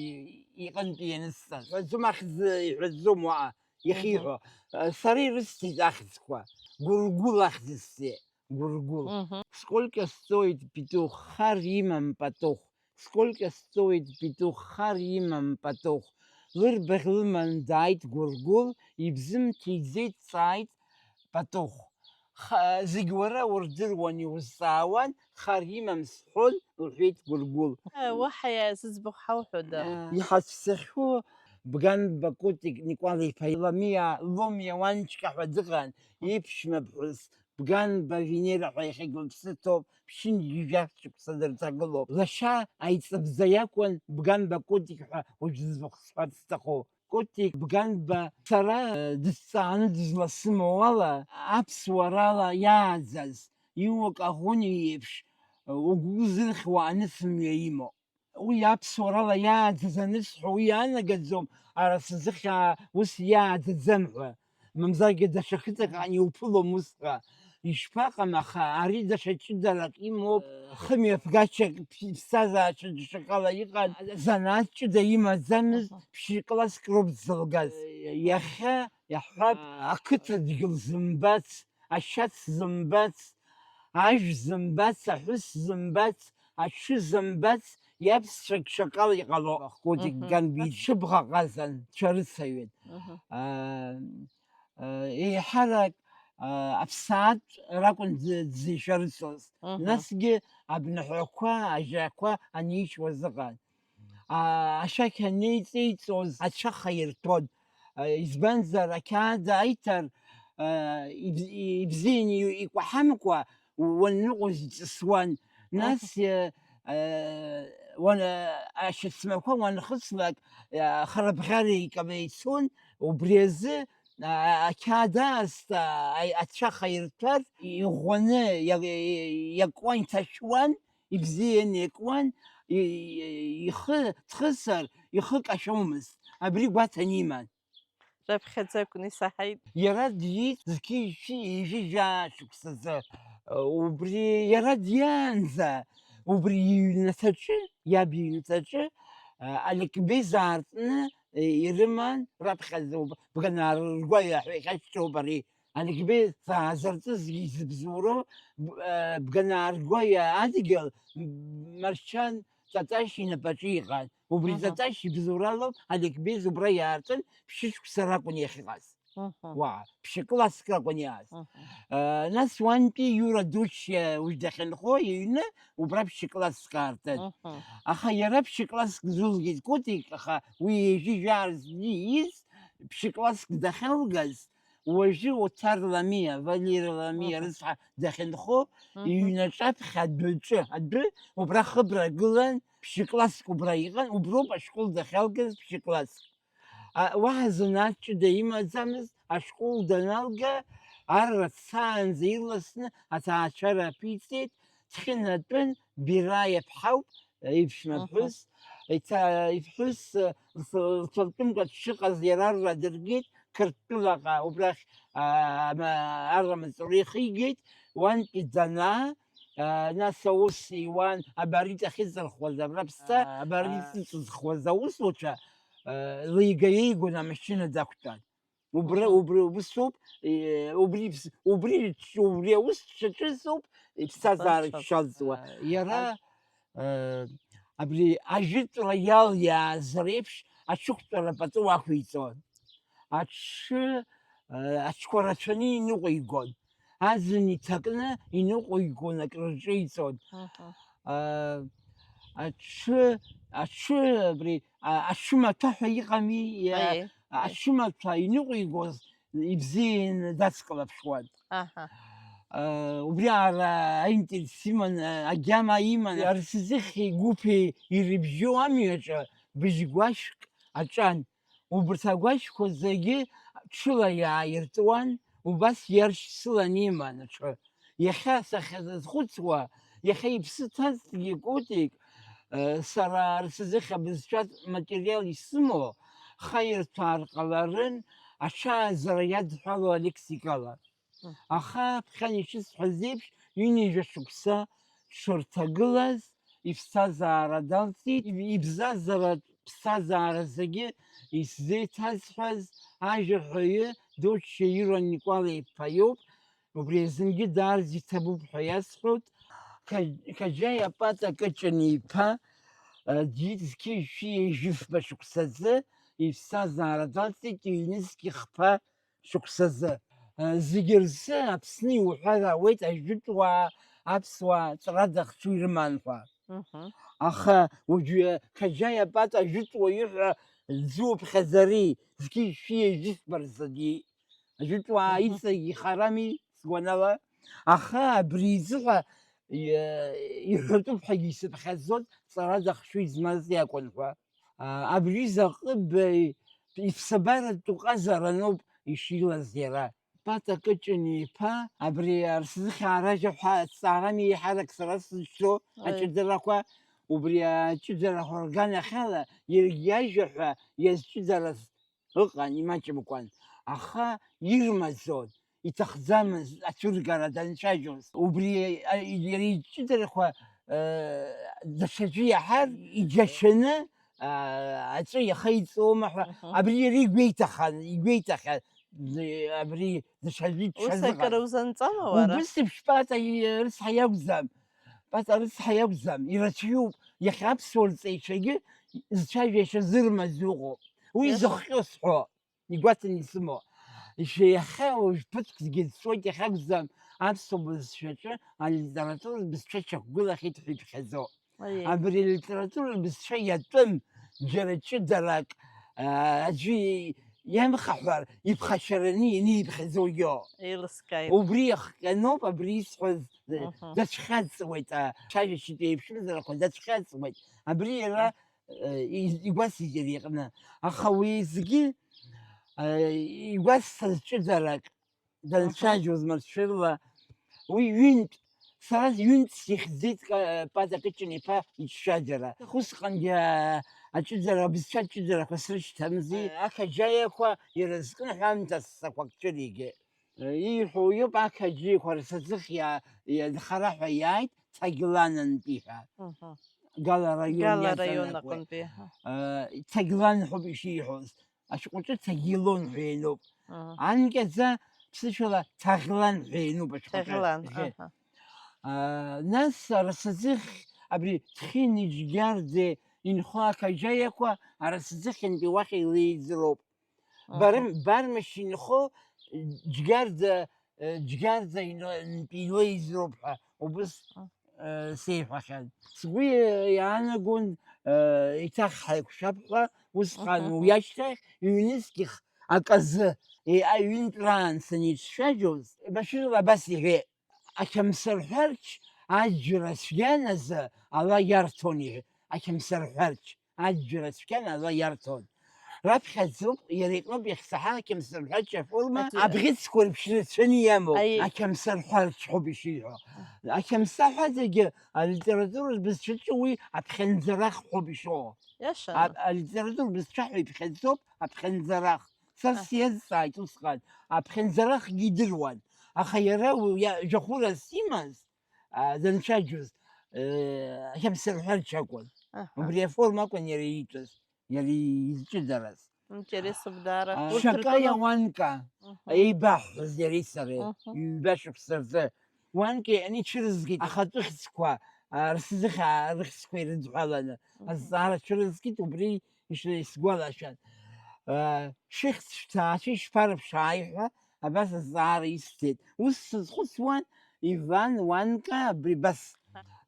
и-, иҟынтә ианысҵаз. Ҳәаӡом ахьӡ иҳәаӡом уаҟа иахьиҳәо. Мгм. Сара ирысҭеит ахьӡқәа. Гәыргәыл ахьӡ сҵеит. Гәыргәыл. Мгм. Сколько стоит петух, хар имам патух. Сколько стоит петух, хар имам патух. Лырбаӷь лыман дааит Гәыргәыл, ибзымҭиӡеит, дҵааит патух. Ха-, зегь уара урдыруан, иузҵаауан, хар имам сҳәон, лҳәеит Гәыргәыл. Э, уаҳа иа-, зыӡбахә ҳауҳәода? Э, иҳацәцахьоу Бганба Кәытик Никәал-иԥа Ламиа, Ломиа Уанчка ҳәа дыҟан, иԥшәма ԥҳәыс Бганба Венера ҳәа иахьагь лыԥсы ҭоуп, ԥшьынҩажәа шықәса дырҭагылоуп. Лашьа аиҵыбӡа иакәын Бганба Кәытик ҳәа уажә зыӡбахә сҳәарц сҭаху. Кәытик Бганба сара, э, дысҵааны дызласымоу ала, аԥсуарала иааӡаз, иуак аӷәыни еиԥш, э, угәы зырхьуа анысымҩа имоуп. Уи аԥсуарала иааӡаз анысҳәо, уи иаанагаӡом, арасаӡыхьаа ус иааӡаӡам ҳәа, мамзаргьы даҽа хыҵак аан иуԥылом усҟа. Ишԥаҟам, аха ари даҽа ҷыдарак имоуп, хымҩаԥгачак, ԥ-, ԥсҭазаашьа даҽакала иҟан, занааҭ ҷыда имаӡамызт, Мгм. ԥшькласск роуп дзылгаз. Иахьа иаҳҳәап, ақыҭа дгьыл зымбац, ашьац зымбац, ажә зымбац, аҳәыс зымбац, аҽы зымбац, иаԥсцәа гшьакала иҟало. Кодик Мгм. Ганбиа ҽыбӷа ҟазан, дцәарыцаҩын. Мгм. Аа, аа, еиҳарак, аа, аԥсаатә ракәын дзы-, дзышәарыцоз. Мгм. Насгьы абнаҳәақәа, ажьақәа анишьуаз ыҟан. Аа, ашәақь анеиҵеиҵоз ацәа хаирҭәон. Аа, избанзар, ақьаад аиҭар, аа, ибз-, ибзианы икәаҳамкәа уанныҟәоз иҵысуан. Нас, Мгм. э, э, уан-, ашьацмақәа уанхыслак, э, харабӷьара икаба ицон, убри азы, а, ақьаад аасҭа, а, ацәа хаирҭәар, иӷәӷәаны иа-, иакуан, иҭашәуан, ибзианы иакуан, и-, и-, ихы дхысыр, ихы кашәомызт. Абри гәаҭаны иман. Раԥхьаӡа акәны исаҳаит. Иара диит зқьи-шәи ҩажәи жәаа шықәсазы. Убри иара диаанӡа, убри иҩнаҭаҿы, иаб иҩнаҭаҿы, а, Аликбеи заартны, э, ирыман, раԥхьаӡа уб-, Бганаа ргәаҩа ҳәа иахьашьҭоуп ари. Аликбеи заазырҵызгьы изыбзоуроу, б-, э, Бганаа ргәаҩа адгьыл, м-, Маршьан Ҵаҵашь инапаҿы иҟан. Убри Ҵаҵашь ибзоуралоуп, аликбез убра иаартын, ԥшьышықәса ракәын иахьыҟаз. Уаа, ԥшьа класск ракәын иааз. Нас уантәи Иура Дуччиа уажә дахьынхо иҩны убра ԥшьа класск аартын. Аха иара ԥшьа класск зулгеит Кутик, аха уи ҩажәи жәаа рзы ииз ԥшьа класск дахьалгаз, уажәы Оҭар Ламиа, Валера Ламиа рыцҳа дахьынхо, иҩнаҿаԥхьа адәаҿы, адәы, убра хыбра гылан, ԥшьа класск убра иҟан, уброуп ашкол дахьалгаз ԥшьа класск. А, уаҳа занааҭ ҷыда имаӡамызт, ашкол даналга, арра дцаанӡа ирласны аҭаацәара аԥиҵеит, дхьынатәын, Бираиа ԥҳауп, иԥшәма ԥҳәыс, иҭа-, иԥҳәыс, э, лҭ-, лҭыртәымкәа дшыҟаз иара арра дыргеит, Қырҭтәылаҟа убрахь, а, ама-, арра маҵура ихигеит, уантәи данаа, а, нас аус иуан, абарит ахьыҵырхуаз, абра ԥсҭа, а, абарит иҵызхуаз аусуцәа, а, леига-еигон амашьына дақәтәан. Убра, убри, убри соуп, э, убри вс-, убри ч-, убри аус шаҿыз ауп иԥсҭазаара шалҵуа. Иара, э, абри ажәытәра иалиааз реиԥш аҽықәтәара пату ақәиҵон. Аҽы, э, аҽқәа рацәаны иныҟәигон. Аӡын иҭакны иныҟәигон, акрырҿеиҵон. Э, аҽы, аҽы, абри, а, аҽы маҭәа ҳәа иҟами, иа-, Аиеи, аиеи. Аҽы маҭәа иныҟәигоз ибзианы дацклаԥшуан. Аҳа. А, убри аара аинтерес иман, а, агьама иман. Арсызыхьи Гәыԥи ирыбжьоу амҩаҿы быжь гәашәк аҿан. Убырҭ агәашәқәа зегьы ҽыла иааиртуан, убас иаршьцылан иман аҽы. Иахьа сахьазхәыцуа, иахьа иԥсы ҭазҭгьы Кутик, э, сара арсызыхь абызшәатә материал исымоу, хаирҭәаар ҟаларын, аҽааӡара иадҳәалоу алексикала. Аха ԥхьан ишысҳәаз еиԥш, ҩынҩажәа шықәса дшырҭагылаз иԥсҭазаара далҵит, ибзазаратә ԥсҭазаара зегьы исзеиҭазҳәаз ажәаҳәаҩы Доччиа Иура Никәала-иԥа иоуп, убри азынгьы даарц иҭабуп ҳәа иасҳәоит. Қа-, Қаџьаиа Пата Кыҷын-иԥа, э, зқьи жәшәи ҩажәи фба шықәсазы иԥсҭазаара далҵит, ҩнызқьи хԥа шықәсазы. Э, зегьы рзы Аԥсны иуҳәар ауеит, ажәытәуаа аԥсуаа ҵарада ахцәы ирыман ҳәа. Аха уажәы Қаџьаиа Пата ажәытәуаҩы ҳәа дзуԥхьаӡари, зқьи жәшәи ҩажәи фба рзы ди. Ажәытәуаа иҵегь ихарами, сгәанала. Аха абри изыҳәа, э, иҳәатәуп ҳәагьы исыԥхьаӡоит, ҵарада ахшыҩ змаз иакәын ҳәа. А, абри заҟыбаҩ иԥсабаратә ҟазараноуп ишилаз иара. Пата Кыҷын-иԥа, абри арсызыхьаа ражәа ҳәа азҵаарами еиҳарак сара сзышьҭоу Аи. Аҷыдарақәа, убри аҷыдарақәа рганахьала иаргьы иажәа ҳәа иазҷыдараз ыҟан, имаҷымкәан, аха ирмаӡон, иҭахӡамызт ацәыргара данцәажәоз. Убри, а, иара иҷыдарақәа, э, даҽаӡәы иаҳар, иџьашьаны, а, аҵәы иаха иҵоума ҳәа, Аҳа. Абри иара игәеиҭахьан, игәеиҭахьан, д-, абри даҽаӡәы Ус дшазыҟаз. Акыр узанҵама уара? Убыс еиԥш Пата и-, рыцҳа иакәӡам, Пата рыцҳа иакәӡам, ирацәаҩуп, иахьа аԥсуа рҵаҩцәагьы зцәажәашьа зырмаз ыҟоуп. Уи Иаша. Зыхҟьо сҳәо. Игәаҭаны исымоу. Иахьа уажә ԥыҭкгьы дцоит, иахьакәзар аԥсуа бызшәаҿы алитературатә бызшәа шьақәгылахьеит ҳәа иԥхьаӡо. Аиеи. Абри алитературатә бызшәа иатәым џьара ҷыдарак, аа, аӡәы иамхаҳәар, иԥхашьараны ианиԥхьаӡогьы. Еилыскааит. Убри иахҟьаноуп абри исҳәаз, Мгм. Дацәхьаҵуеит, а, цәажәашьатә еиԥшымзарақәа дацәхьаҵуеит. Абри иара, Мгм. Э, и-, игәасҭеит иара иҟны. Аха уеизгьы, э, игәасҭаз ҷыдарак, данцәажәоз Аҳа. Маршьырла, уи ҩынтә, сара ҩынтә сихьӡеит Ка-, Пата Кыҷын-иԥа иҿшәаџьара. Усҟангьы, а, аҷыдара, абызшәа аҷыдарақәа срышьҭамзи. Э, ақаџьаиақәа ирызкны ҳәа амҭа ссақәак ҿыригеит. Ииҳәо иоуп, ақаџьиқәа рсаӡыхь иа-, ианхара ҳәа иааит Ҭагьланынтәи ҳәа. Мгм. Гала раион Гала раион иаҵанакуеит. Аҟынтәи, аҳа. Э, Ҭагьлан ҳәоуп ишиҳәоз. Ашәҟәаҿы Ҭагьлон ҳәа иануп. Мгм. Анкьаӡа ԥсышәала Ҭаӷьлан ҳәа иануп ашәҟәаҿы. Ҭаӷьлан, Еҳе. Аҳа. А, нас арсаӡыхь Абри Ҭхини Џьгьарӡе инхо ақаџьаиақәа арасӡыхьынтәи уахь илеиӡроуп. Барым-, Бармашь инхо Џьгьарӡа, э, Џьгьарӡа ино-, интәи илеиӡроуп ҳәа убыс, э, сеиҳәахьан. Сгәы иаанагон, э, еиҭах ҳаиқәшәап ҳәа, усҟан уи ашьҭахь ҩнызқьх аказы, е, аҩынтәраан саницәажәоз, машәырла абас иҳәеит. Ақьамсарҳәарч аџьра цәгьаназы ала иарҭон, иҳәеит. Ақьамсарҳәарч аџьра цәгьан ала иарҭон. Раԥхьаӡоуп, иара иҟноуп иахьсаҳа ақьамсарҳәарч аформа, абӷьыцқәа реиԥш рацәаны иамоу, ақьамсарҳәарч ҳәоуп ишиҳәо. Ақьамсаҳәа зегьы алитературатә бызшәаҿы уи аԥхьанӡарах ҳәоуп ишоуа. Иашаны. А-, алитературатә бызшәа ҳәа иԥхьаӡоуп аԥхьанӡарах. Са сиазҵааит усҟан, аԥхьанӡарахгьы идыруан, аха иара уи иа-, жәахәырас имаз, а, данцәажәоз, э, Хьамсырҳәарч акәын. Аҳа. Убри аформа акәын иара иитәыз, иара изҷыдараз. Интересуп даара. А, урҭ Шакаиа ртәыла Уанка, мгм, еибаҳҳәоз иареи сареи, мгм, ҩба шықәса рзы. Уанкеи ани цәырызгеит ахатәы хьӡқәа, а, рсзыхьаа рыхьӡқәа ирыдҳәаланы. Мгм. Азҵаара цәырызгеит, убри ишра-, исгәалашәан. А, шәыхьӡ шәҭаацәа ишԥарыԥшааи ҳәа абас азҵаара исҭеит. Ус сазхәыцуан, Иван Уанка абри абас.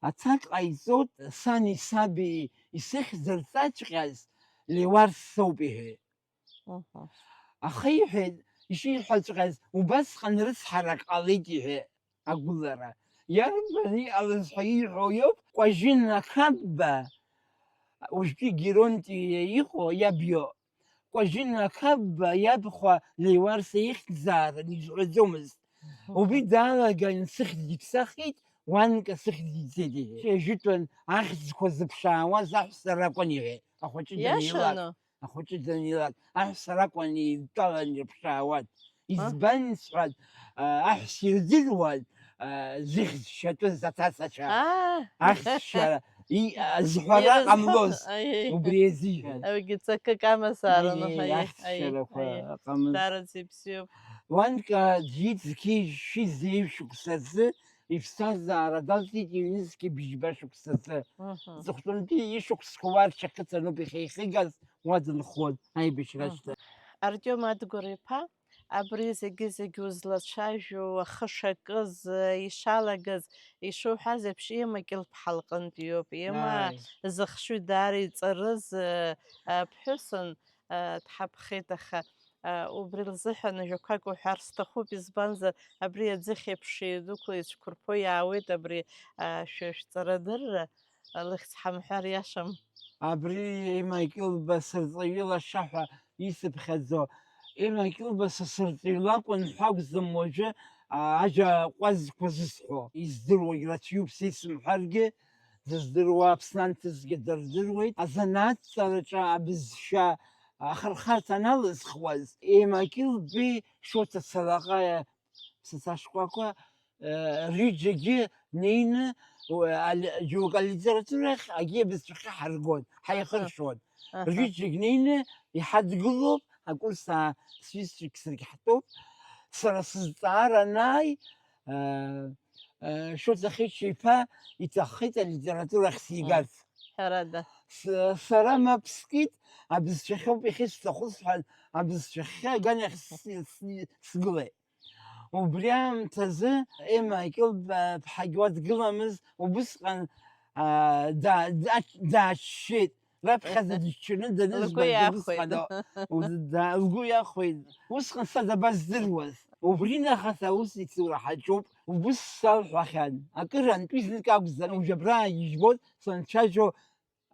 Аҭак ҟаиҵоит, сани саби исыхьӡырҵаҵәҟьаз Леуарс соуп, иҳәеит. Мгм. Аха иҳәеит, ишиҳәаҵәҟьаз, убасҟан рыцҳарак ҟалеит, иҳәеит агәылара. Иарбан иҟалаз ҳәа ииҳәо иоуп, Кәажьына Қапба, уажәтәи Геронтиа иҟоу иаб иоуп. Кәажьына Қапба иабхәа Леуарса ихьӡаара изҳәаӡомызт. Мгм. Убри даалаган сыхьӡ иԥсахит, Уанка сыхьӡ иҵеит, иҳәеит. Ажәытәан ахьӡқәа зыԥшаауаз аҳәса ракәын, иҳәеит. Ахәыҷы данилак. Иашаны? Ахәыҷы данилак, аҳәса ракәын еидтәалан ирыԥшаауан. Избан сҳәан, а, аҳәса ирдыруан, а, зыхьӡ шьатәыз аҭацацәа. Аа. Ахьӡ шьара, и-, а, зҳәара Ирызҳәон, ҟамлоз, аиеи. Убри азыҳәан. Уигьы ҵакык амазаарын, Аиеи, аиеи, ахьӡ аиеи, шьарақәа аиеи. Ҟамлоз. Даараӡа ибзиоуп. Уанка ӡи-зқьи шәи зеижә шықәсазы иԥсҭазаара далҵит, иҩнызқьи быжьба шықәсазы. Мгм. Ҵыхәтәантәи ишықәсқәа уа рҽахьыҵаноуп иахьа ихигаз. Уа дынхон аибашьра ашьҭахь. Артиом Адгәыр-иԥа, абри зегьы-зегь узлацәажәо, ахы шакыз, ишалагаз, ишуҳәаз еиԥш, Ема Кьылԥҳа лҟынтә иоуп. Ема Ааи. Зыхшыҩ даара иҵарыз, а, ԥҳәысын, а, дҳаԥхеит, аха, а, убри лзыҳәан ажәақәак уҳәар сҭахуп, избанзар, абри аӡыхь еиԥш идәықәла ицәқәырԥо иаауеит абри, а, шәа шәҵарадырра. Лыхьӡ ҳамҳәар иашам. Абри Ема Кьылба сырҵаҩы лаша ҳәа исыԥхьаӡо. Ема Кьылба са сырҵаҩы лакәын ҳәа акәӡам уажәы, а, ажәа ҟәазқәа зысҳәо. Издыруагь рацәаҩуп са исымҳәаргьы, зыздыруа Аԥсны анҭыҵгьы дырдыруеит. Азанааҭҵараҿы абызшәа ахырхарҭа аналызхуаз, Ема Кьылбеи Шоҭа Салаҟаиа ԥсаҭа шкәакәа, э, рҩыџьагьы неины, уи, али-, џьоук алитературахь агьи абызшәахьы ҳаргон, ҳаихыршәон. Аҳа. Рҩыџьагь неины иҳадгылоуп, акурс аа-, сҩызцәагь саргь ҳтәоуп. Сара сызҵаара анааи, э, э, Шоҭа Хьыча-иԥа иҭаххеит алитературахь сигарц. Ҳәарада. С-, сара мап скит, абызшәахьоуп иахьысҭаху сҳәан, абызшәахьы аганахь с-, с-, сгылеит. Убри аамҭазы Ема Кьылба ԥҳагьы уа дгыламызт, убысҟан, аа, да-, да-, дааччеит. Раԥхьаӡа дыччаны данызбаз убысҟан, лгәы иахәеит. Лгәы иахәеит. Усҟан са дабаздыруаз? Убри нахыс аус ицура ҳаҿуп. Убыс салҳәахьан. Акыр антәи знык акәзар, уажә абра ижәбоит санцәажәо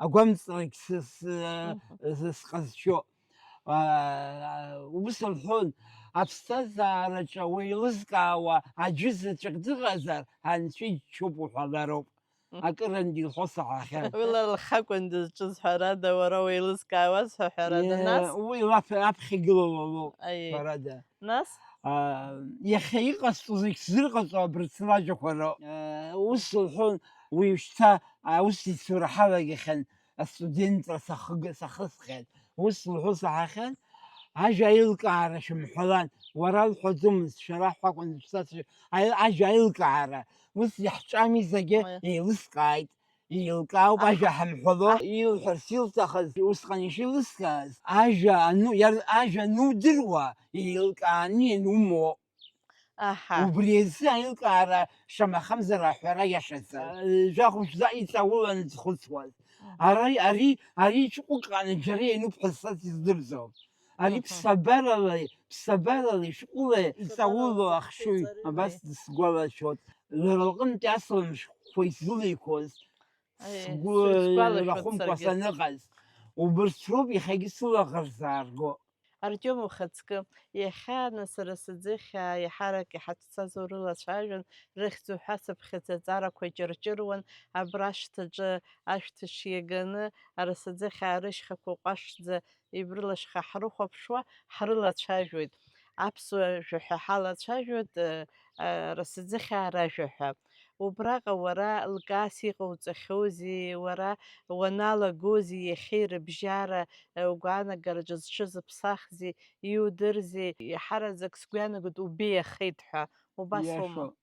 агәамҵрагь сы-, сы-, Мгм. сы-, сҟазшьо. Аа, ус лҳәон, аԥсҭазаараҿы уеилызкаауа аӡәы заҵәык дыҟазар, анцәа иччоуп уҳәалароуп. Мгм. Акырынтә илҳәо саҳахьан. Уи лара лхы акәын дызҿыз, ҳәарада, уара уеилызкаауаз ҳәа, ҳәарада, Е, нас? Уи лаф-, аԥхьа игылоу лоуп, Аиеи. Ҳәарада. Нас? А, иахьа иҟасҵо зегь сзырҟаҵо абырҭ лажәақәа роуп. А, ус лҳәон, уи шьҭа аус ицура ҳалагахьан, астудентра сахыг-, сахысхьан. Ус лҳәо саҳахьан, ажәа аилкаара шәымҳәалан, уара лҳәаӡомызт, шәара ҳәа акәын зыԥсацәа, аи-, ажәа аилкаара. Ус иаҳҿами зегьы, Уи. Еилыскааит. Еилкаауп ажәа ҳамҳәало, илҳәарц илҭахыз, усҟан ишилыскааз, ажәа ану-, иар-, ажәа анудыруа, еилкааны ианумоу, Аҳа. Убри азы аилкаара, шамахамзар, аҳәара иашаӡам. Жәахә мшәӡа иҵауланы дзхәыцуаз. Мгм. Ара, ари, ари иҿкәыкааны џьара иануп ҳәа са сыздырӡом. Ари Мгм. ԥсабарала, ԥсабарала ишәҟәыла иҵауло ахшыҩ, абас дысгәалашәоит. Лара лҟынтә асалам шәҟәқәа изылеиқәоз, Аиеи, сгәы сгәалашәоит рахәымкәа саргьы. Саныҟаз, убырҭ роуп иахьагьы сылаӷырӡ заарго. Артиом, ухаҵкы, иахьа нас Арасаӡыхь иаҳарак иҳацәцаз урылацәажәон, рыхьӡ уҳәа сыԥхьаӡа аҵарақәа ҷырҷыруан, абра ашҭаҿы ашәҭ шиаганы, Арасаӡыхь рышьхақәа ҟәашӡа ибрылашьха ҳрыхәаԥшуа ҳрылацәажәоит. Аԥсуа жәаҳәа ҳалацәажәоит, э, э, Арасаӡыхь ражәаҳәа. Убраҟа уара лкаас иҟауҵахьоузеи, уара уаналагозеи иахьеи рыбжьара, э, угәаанагараҿы зҽызыԥсахзеи, иудырзеи, иаҳараӡак сгәы иаанагоит убеиахеит ҳәа, убас уоума? Иашоуп,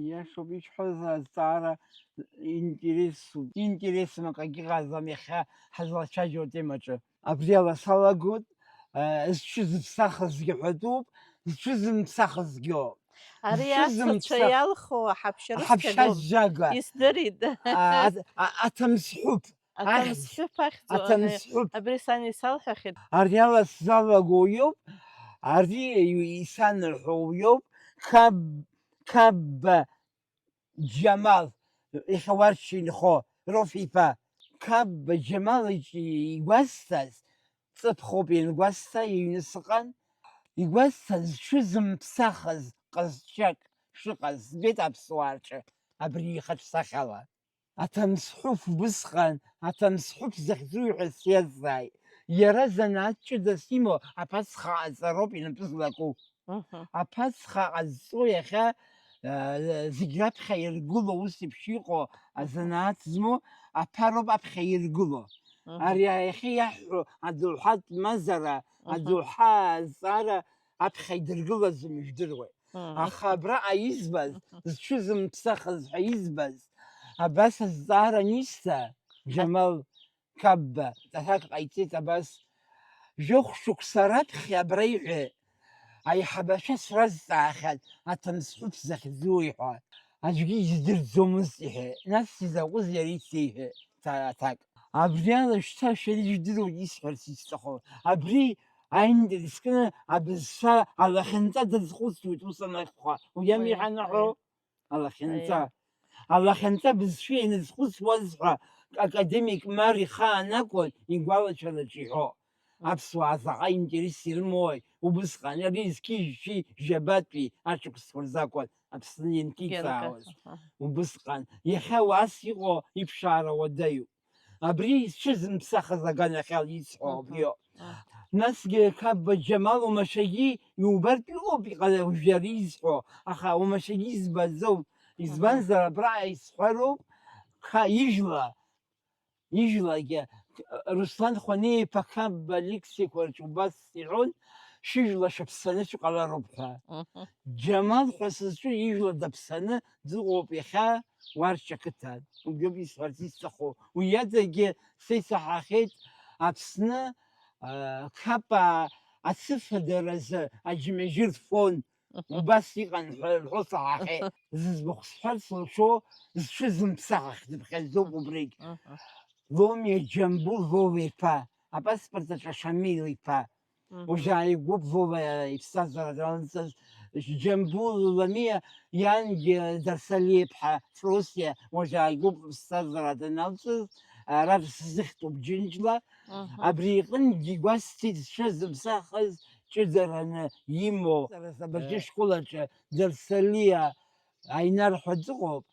иашоуп, ишәҳәаз азҵаара интересуп. Интересым акгьы ыҟаӡам иахьа ҳазлацәажәо атемаҿы. Абри ала салагоит, э, зҽызыԥсахызгьы ҳәатәуп, зҽызымԥсахызгьы. Ари асацәа зҽызымԥсах-, иалху аҳаԥшьа рыцқьагоуп. Аҳаԥшьа зжьага. Исдырит. А, а, а, аҭамсҳәыԥ. Аҭамсҳәыԥ ахьӡу, аҭамсҳәыԥ. Абри сан исалҳәахьеит. Ари ала сзалаго уиоуп, ари исанаҳәо уиоуп, Қаб-, Қабба Џьамал, иахьа Уарча инхо, Роф иԥа. Қабба Џьамал иҿ-, игәасҭаз, ҵыԥхоуп иангәасҭа, иҩны сыҟан, игәасҭаз зҽызымԥсахыз ҟазшьак шыҟаз збеит аԥсуаа рҿы абри ихатә сахьала. Аҭамсҳәыԥ убысҟан, аҭамсҳәыԥ захьӡу ҳәа сиазҵааит. Иара занааҭ ҷыдас имоу аԥацха аҟаҵароуп инапы злаку. Мгм. Аԥацха ҟазҵо иахьа, а, зегь раԥхьа иргыло, ус еиԥш иҟоу азанааҭ змоу аԥароуп аԥхьа иргыло. Мгм. Ари иахьа иаҳҳәо адоуҳатә мазара, Мгм. адоуҳа азҵаара аԥхьа идыргылаӡом, ижәдыруеит. Мгм. Аха абраҟа избаз, Мгм. зҽызымԥсахыз ҳәа избаз, абас азҵаара анисҭа, Џьамал Қабба, аҭак ҟаиҵеит абас, жәохә шықәса раԥхьа абра иҳәеит, аиҳабацәа сразҵаахьан, аҭамсҳәыԥ захьӡу ҳәа. Аӡәгьы издырӡомызт иҳәеит, нас изакәыз иара исеиҳәеит, ҭа-, аҭак. Абри ала шьҭа шәара ижәдыруеит исҳәарц исҭаху. Абри аинтерес кны абызшәа алахьынҵа дазхәыцуеит ус анакәха. Уи ами Уи, иҳанаҳәо? уи. Алахьынҵа. Аиеи. Алахьынҵа бызшәа ианазхәыцуаз ҳәа академик Мар ихаан акәын игәалашәараҿы иҳәо. Аԥсуаа заҟа интерес ирымои, убысҟан ари зқьи-жәшәи жәабатәи ашықәсқәа рзы акәын Аԥсны ианҭиҵаауаз. Генка. Аҳа. Убысҟан. Иахьа уас иҟоу иԥшаара уадаҩуп. Абри зҽызымԥсахыз аганахьала исҳәо Мгм. абриоуп. Мгм. Насгьы Қабба Џьамал уамашәагьы иубартә иҟоуп иҟалеи уажәы ари изҳәо, аха уамашәагьы избаӡом. Мгм. Избанзар, абра исҳәароуп, ка-, ижәла, ижәлагьы, Руслан Хәанеи-иԥа Қабба лексикаҿ убас иҳәон, шәыжәла шәаԥсаны шәҟалароуп ҳәа. Мгм. Џьамал ҳәа сызҿу ижәла даԥсаны дыҟоуп иахьа Уарча қыҭан. Убриоуп исҳәарц исҭаху. Уи адагьы са исаҳахьеит Аԥсны, а, Қапаа ацыфадаразы аџьмажьыр фон. Убас иҟан ҳәа рҳәо саҳахьеит. Зыӡбахә сҳәарц лшо, зҽызымԥсахах дыԥхьаӡоуп убригь. Ломиа Џьамбул Вова иԥа, апаспорт аҿы Шамил иԥа. Мгм. Уажәааигәоуп Вова иԥсҭазаара даналҵыз, Џьамбул Ламиа иангьы Дарсалиа иԥҳа Фросиа уажәааигәоуп иԥсҭазаара даналҵыз, ара рзыхьтәуп Џьынџьла. Мгм. Абри иҟынгьы игәасҭеит зҽызымԥсахыз ҷыдараны имоу. Сара сабаџьы Э. школ аҿы Дарсалиа Аинар ҳәа дыҟоуп,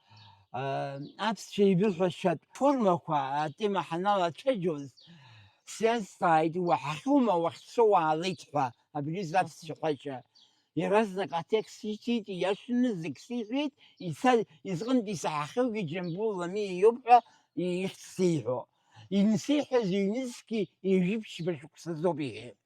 аа, аԥсшәа еибырҳәашьатә формақәа атема ҳаналацәажәоз, сиазҵааит, иуаҳахьоума уахьцо уаалеит ҳәа, абри изы аԥсшәа ҳәашьа. Иаразнак атекст иҭеит, ииашаны зегь сиҳәеит, ица-, изҟынтә исаҳахьоугьы Џьамбул Ламиа иоуп ҳәа ихьӡ сеиҳәо. Инсеиҳәаз ҩнызқьи ҩажәи ԥшьба шықәсазоуп иҳәеит.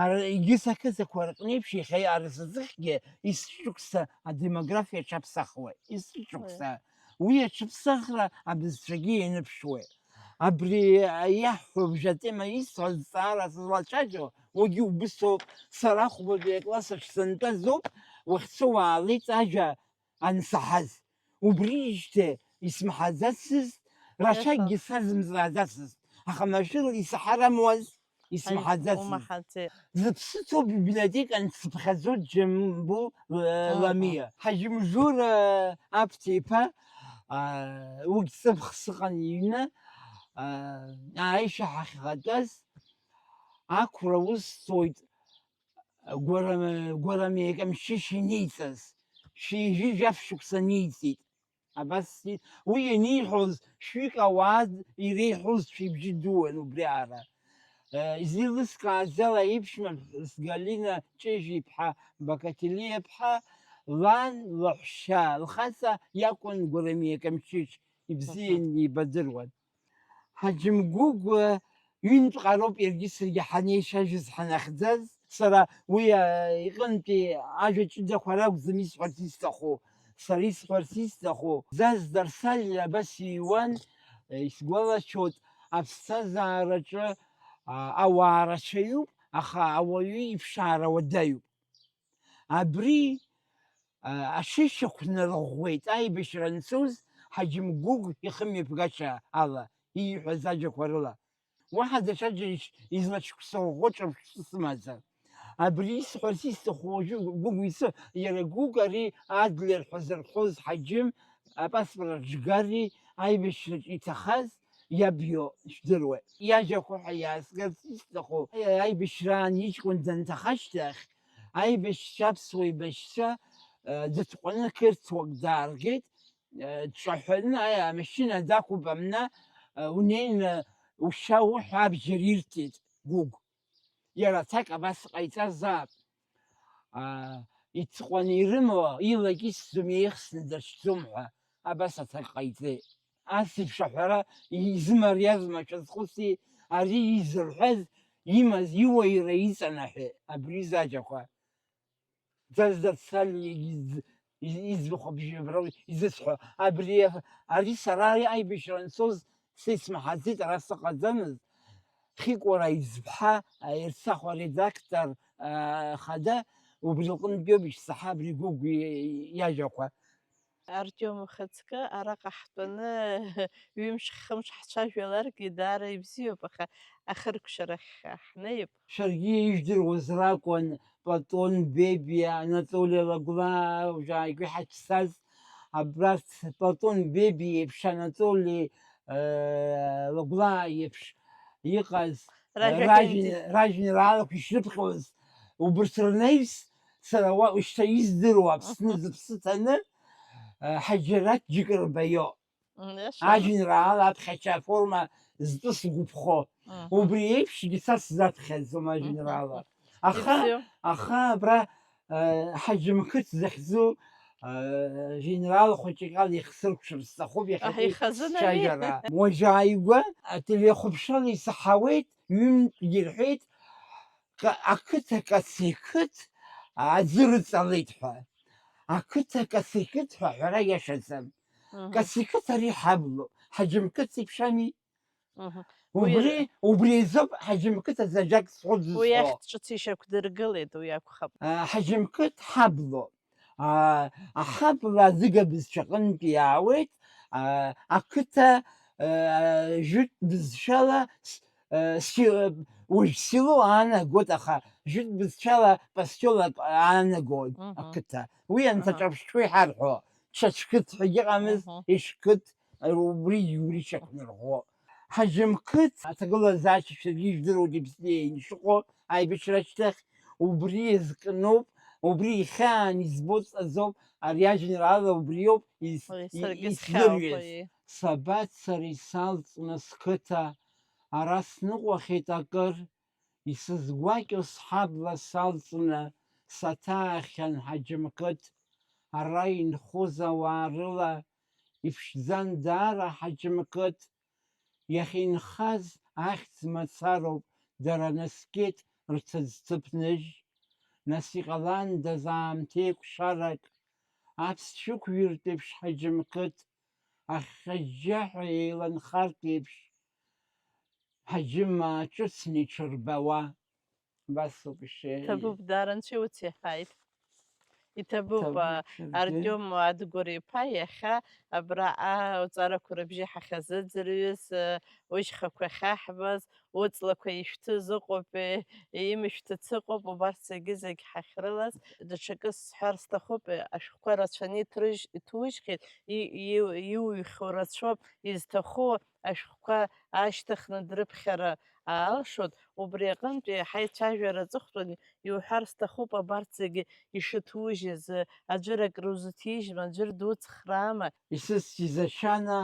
Ара егьыс ақыҭақәа рҟны еиԥш, иахьа арасаӡыхьгьы есышықәса адемографиа аҽаԥсахуеит. Есышықәса. Уи. Уи аҽыԥсахра абызшәагьы ианыԥшуеит. Абри иаҳҳәо абжа атема исҳәаз зҵаара сызлацәажәо, уигьы убысоуп. Сара хәбатәи акласс аҿы сантәазоуп, уахьцо уаалеит ажәа ансаҳаз. Убрижьҭеи исмаҳаӡацызт, рацәакгьы сазымҵааӡацызт, аха машәырла исаҳар амуаз, исмаҳаӡацызт. Умаҳаӡеит. Зыԥсы ҭоу библиотекан сыԥхьаӡоит Џьамбул, э, Аҳа. Ламиа. Ҳаџьымџыр, э, Аԥҭа-иԥа, э, уигь сыԥх сыҟан иҩны, э, ааишьа ҳахьхатәаз, ақәра усҭоит, гәарам-, гәарамеи камшьышь иниҵаз, шәи жәаф шықәса ниҵит. Абас и-, уи ианиҳәоз, шәҩык ауаа иреиҳәозшәа ибжьы дууан убри аара. Э, изеилыскааз ала, иԥшәма ԥҳәыс Галина Ҷыжә-иԥҳа Бакателиа-ԥҳа лан лаҳәшьа лхаҵа иакәын Гәарамиа Камшьышь, ибзиан Аҳа. Ибадыруан. Ҳаџьымгәыгә, э, ҩынтә ҟароуп иаргьы саргьы ҳанеишажьыз ҳанахьӡаз. Сара уи, э, иҟынтәи ажәа ҷыдақәа ракәӡам исҳәарц исҭаху. Сара исҳәарц исҭаху, Заз Дарсали абас иҩуан, э, исгәалашәоит, аԥсҭазаараҿы, а, ауаа рацәаҩуп, аха ауаҩы иԥшаара уадаҩуп. Абри, а, ашьышьақәнарӷәӷәеит аибашьра анцоз Ҳаџьымгәыгә ихымҩаԥгашьа ала ииҳәаз ажәақәа рыла. Уаҳа даҽаџьара иш-, излаҽԥсыӷәӷәо ҿырԥштәы сымаӡам. Абри исҳәарц исҭаху уажәы Гәыгә исо, иара Гәыгә ари Адлер ҳәа зырҳәоз Ҳаџьым апаспорт аҿ Гарри аибашьраҿ иҭахаз иаб иоуп, ижәдыруеит. Иажәақәа ҳәа иаазгарц исҭаху, аибашьраан иҷкәын данҭаха ашьҭахь, аибашьцәа, аԥсуа еибашьцәа, э, дытҟәаны қырҭуак дааргеит, э, дҿаҳәаны, аи, амашьына дақәуп, амна, э, унеины ушьа уҳәа абџьар ирҭеит Гәыгә. Иара аҭак абас ҟаиҵазаап. Аа, иҭҟәаны ирымоу илакьысӡом, еихсны дацәӡом ҳәа абас аҭак ҟаиҵеит. Ас еиԥш аҳәара изымариазма, шәазхәыци, ари изырҳәаз имаз иуаҩра иҵанаҳәеит абри заџьақәа. Заз Дарсали из-, из-, иӡбахә абжьы абра изысҳәо. Абри, ари сара ари аибашьра анцоз са исмаҳаӡеит, ара сыҟаӡамызт. Хьыкәара изԥҳа, а, Ерсахә аредактор, а, хада, убри лҟынтәиоуп ишсаҳа абри Гәыгә и-, иажәақәа. Артиом, ухаҵкы араҟа ҳтәаны ҩымш-хымш ҳцәажәаларгьы даара ибзиоуп, аха ахыркәшарахь ҳнеип. Шәаргьы ижәдыруаз ракәын Платон Бебиа, Анатоли Лагәлаа, уажәааигәа иҳацәцаз, абрахь Платон Бебиа иеиԥш, Анатоли, э, Лагәлаа иеиԥш иҟаз, э, Ражәа ражәи-, ҳәынҭқар. Ражәеинраалақәа ишрыԥхьоз, убырҭ рнаҩс, сара уа, шьҭа издыруа Аԥсны Мгм. зыԥсы ҭаны, э, Ҳаџьараҭ Џьыкырба иоуп. М, иашоуп. Ажәеинраала аԥхьача аформа зтәы сгәыԥхо. Мгм. Убри еиԥшгьы са сзаԥхьаӡом ажәеинраала. Мгм. Аха, Ибзиоу. Аха абра, э, Ҳаџьымқыҭ захьӡу, э, жәеинраала хәыҷык ала ихсыркәшар сҭахуп иахьатәи Аҳ, ихазын ами. Сцәажәара. Уажәааигәа ателехәаԥшрала исаҳауеит, ҩынтәгьы ирҳәеит, ка-, ақыҭа Кацеқыҭ аӡы рыҵалеит ҳәа. Ақыҭа Кацеқыҭ ҳәа аҳәара иашаӡам. Мгм. Кацеқыҭ ари ҳаблоуп, Ҳаџьымқыҭ еиԥш ами. Мгм. Убри, Уи убри азоуп Ҳаџьымқыҭ азы ажәак схәыцӡо. Уи ахьӡ ҿыц ишьақәдыргылеит, уи акәхап. А, Ҳаџьымқыҭ ҳаблоуп. А, аҳабла аӡыга бызшәаҟынтә иаауеит, а, ақыҭа, а, жәытә бызшәала с-, а, си-, уажә село аанагоит, аха жәытә бызшәала посёлок аанагоит Мгм. ақыҭа. Уи Мгм. анҭаҿаԥштәы иҳарҳәо, Чачқыҭ ҳәагьы ыҟамызт, Мгм. Ешқыҭ, убри, убри шьақәнарӷәӷәо. Ҳаџьымқыҭ аҭагылазаашьа шәаргьы ижәдыруеит, ибзианы ишыҟоу аибашьра ашьҭахь, убри иазкноуп, убри ихьаан избо ҵаӡоуп, ари ажәеинраала убриоуп ис-, Ой, саргьы ис-, схьаауп, исзырҩыз. Ой. Сабацари салҵны сқыҭа, ара сныҟәахьеит акыр, исызгәакьоу сҳабла салҵны, саҭаахьан Ҳаџьымқыҭ, ара инхоз ауаа рыла, иԥшӡан даара Ҳаџьымқыҭ, иахьа инхаз ахьӡ мацароуп, дара наскьеит рҭыӡҭыԥ ныжь. Нас иҟаландаз аамҭеиқәшарак, аԥсшәы ықәҩыртә еиԥш Ҳаџьымқыҭ, ахьаџьаҳәа еиланхартә еиԥш, ҳаџьымаа ҿыцны иҽырбауа. Убасоуп ишеи. Ҭабуп, даара анцәа иуцеиҳаит. Иҭабуп, Ҭабуп, а, шәаргьы. Артиом Адгәыр-иԥа иахьа абра аҵарақәа рыбжьы ҳахьазыӡырҩыз, а, ушьхақәа ахьаҳбаз, уҵлақәа ишәҭыз ыҟоуп, е, имышәҭыц ыҟоуп, убарҭ зегьы-зегь ҳахьрылаз. Даҽакы сҳәар сҭахуп, е, ашәҟәқәа рацәаны иҭрыжь-, иҭужьхьеит, и-, и-, иуҩхьоу рацәоуп, изҭаху ашәҟәқәа аашьҭыхны дрыԥхьара аалшоит, убри аҟынтә еиҳа ицәажәара аҵыхәтәаны иуҳәар сҭахуп, абарҭ зегьы ишыҭужьыз, аӡәыр акры узыҭижьма, аӡәыр дуцхраама? Исыцәгьаз ашьана,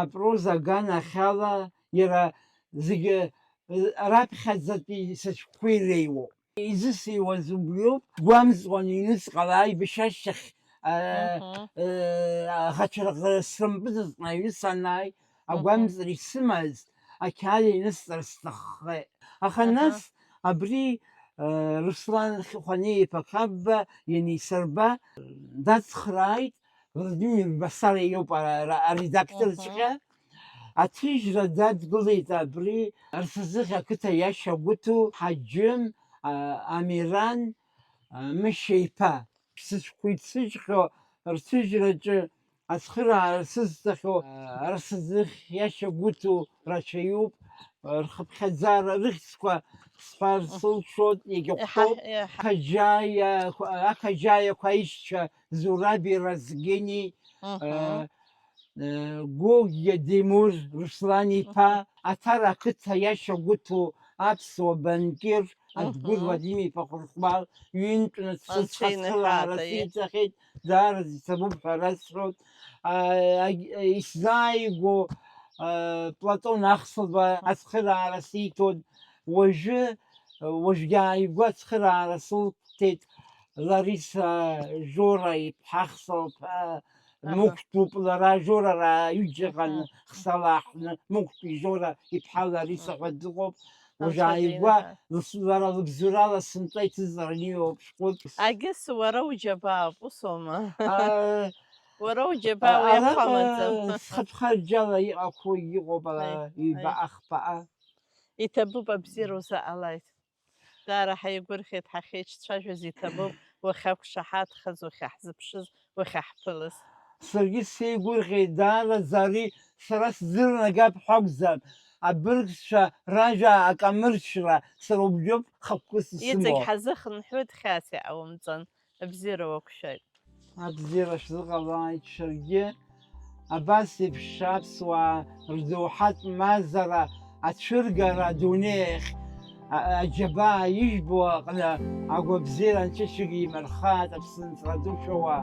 апроза аганахьала иара зегьы, э, раԥхьаӡатәи сышәҟәқәа иреиуоуп. Изысыҩуаз убриоуп, гәамҵуан иҩныҵҟала аибашьра ашьҭахь, э, Мгм. э, аӷацәа рыҟны срымпыҵаҵны аҩны санааи, Мгм. агәамҵра исымаз ақьаад инысҵар сҭаххеит. Аха Аҳа. нас абри, э, Руслан Хьыхәанеи-иԥа Қапба ианисырба, дацхрааит, Владимир Басариа иоуп ара-, ара-, аредакторҵәҟьа. Мгм. Аҭыжьра дадгылеит абри Арсазыхь ақыҭа иашьа Гәыҭу, Ҳаџьым, а, Амиран, а, Мышьа-иԥа. Сыцәқәа ицыжьхьоу рҭыжьраҿы ацхыраара сызҭахьоу, а, Арсазыхь иашьа Гәыҭу рацәаҩуп, рхыԥхьаӡара рыхьӡқәа сҳәар сылшоит, иагьахәҭоуп. Еиҳа, еиҳа. Ақаџьаиа, Ақаџьаиақәа аишьцәа Зураби Разгени, Мгм. э, э, Гогиа Демур Руслан-иԥа, Мгм. Аҭара ақыҭа иашьа Гәыҭу аԥсуа банкир, Адгәыр Мгм. Вадим-иԥа Хәырхәмал, ҩынтәны Анцәа сыцҳасхылаара иныҳәааит, аиеи. сиҭахьеит, даараӡа иҭабуп ҳәа расҳәоит. А, а, исзааигәоу, а, Платон Ахсылба Мгм. ацхыраара сиҭон. Уажәы, уажәгьы ааигәа ацхыраара сылҭеит. Лариса Жора иԥҳа Хсалԥа Аҳа. Мықәтәуп лара, Жора рааҩыџьаҟан Аҳа. Хсала аҳҭны, Мықәтәи Жора иԥҳа Лариса Аҳа. ҳәа дыҟоуп. Уажә Анцәа ааигәа диныҳәа. лас-, лара лыбзоурала сынтәа иҭыҵраны иоуп шәҟәык. Агьыс уара уџьабаауп, усоума? А, Уара уџьабаа уи араҟа ахәамаӡам. Схатә харџьала иҟақәоу иҟоуп, ала, Аи, ҩба аи. ахԥаҟа. Иҭабуп, абзиара узаҟалааит. Даара ҳаигәырӷьеит, ҳахьеицәажәоз иҭабуп, уахьақәшаҳаҭхаз, уахьаҳзыԥшыз, уахьаҳԥылаз. Саргьы сеигәырӷьеит, даараӡа ари сара сзырнагап ҳәа акәӡам, абыргцәа ражәа акамыршәра сара убриоуп хықәкыс исымоу. Иҵегь ҳазыхынҳәуеит, хьаас иҟаумҵан, абзиара уақәшәааит. Абзиара шәзыҟалааит шәаргьы. Абас еиԥш аԥсуаа рдоуҳатә мазара ацәыргара адунеи ахь а-, аџьабаа ижәбо аҟны агәабзиара анцәа шәыгимырхааит, Аԥсны нҵра ду шәоуаа.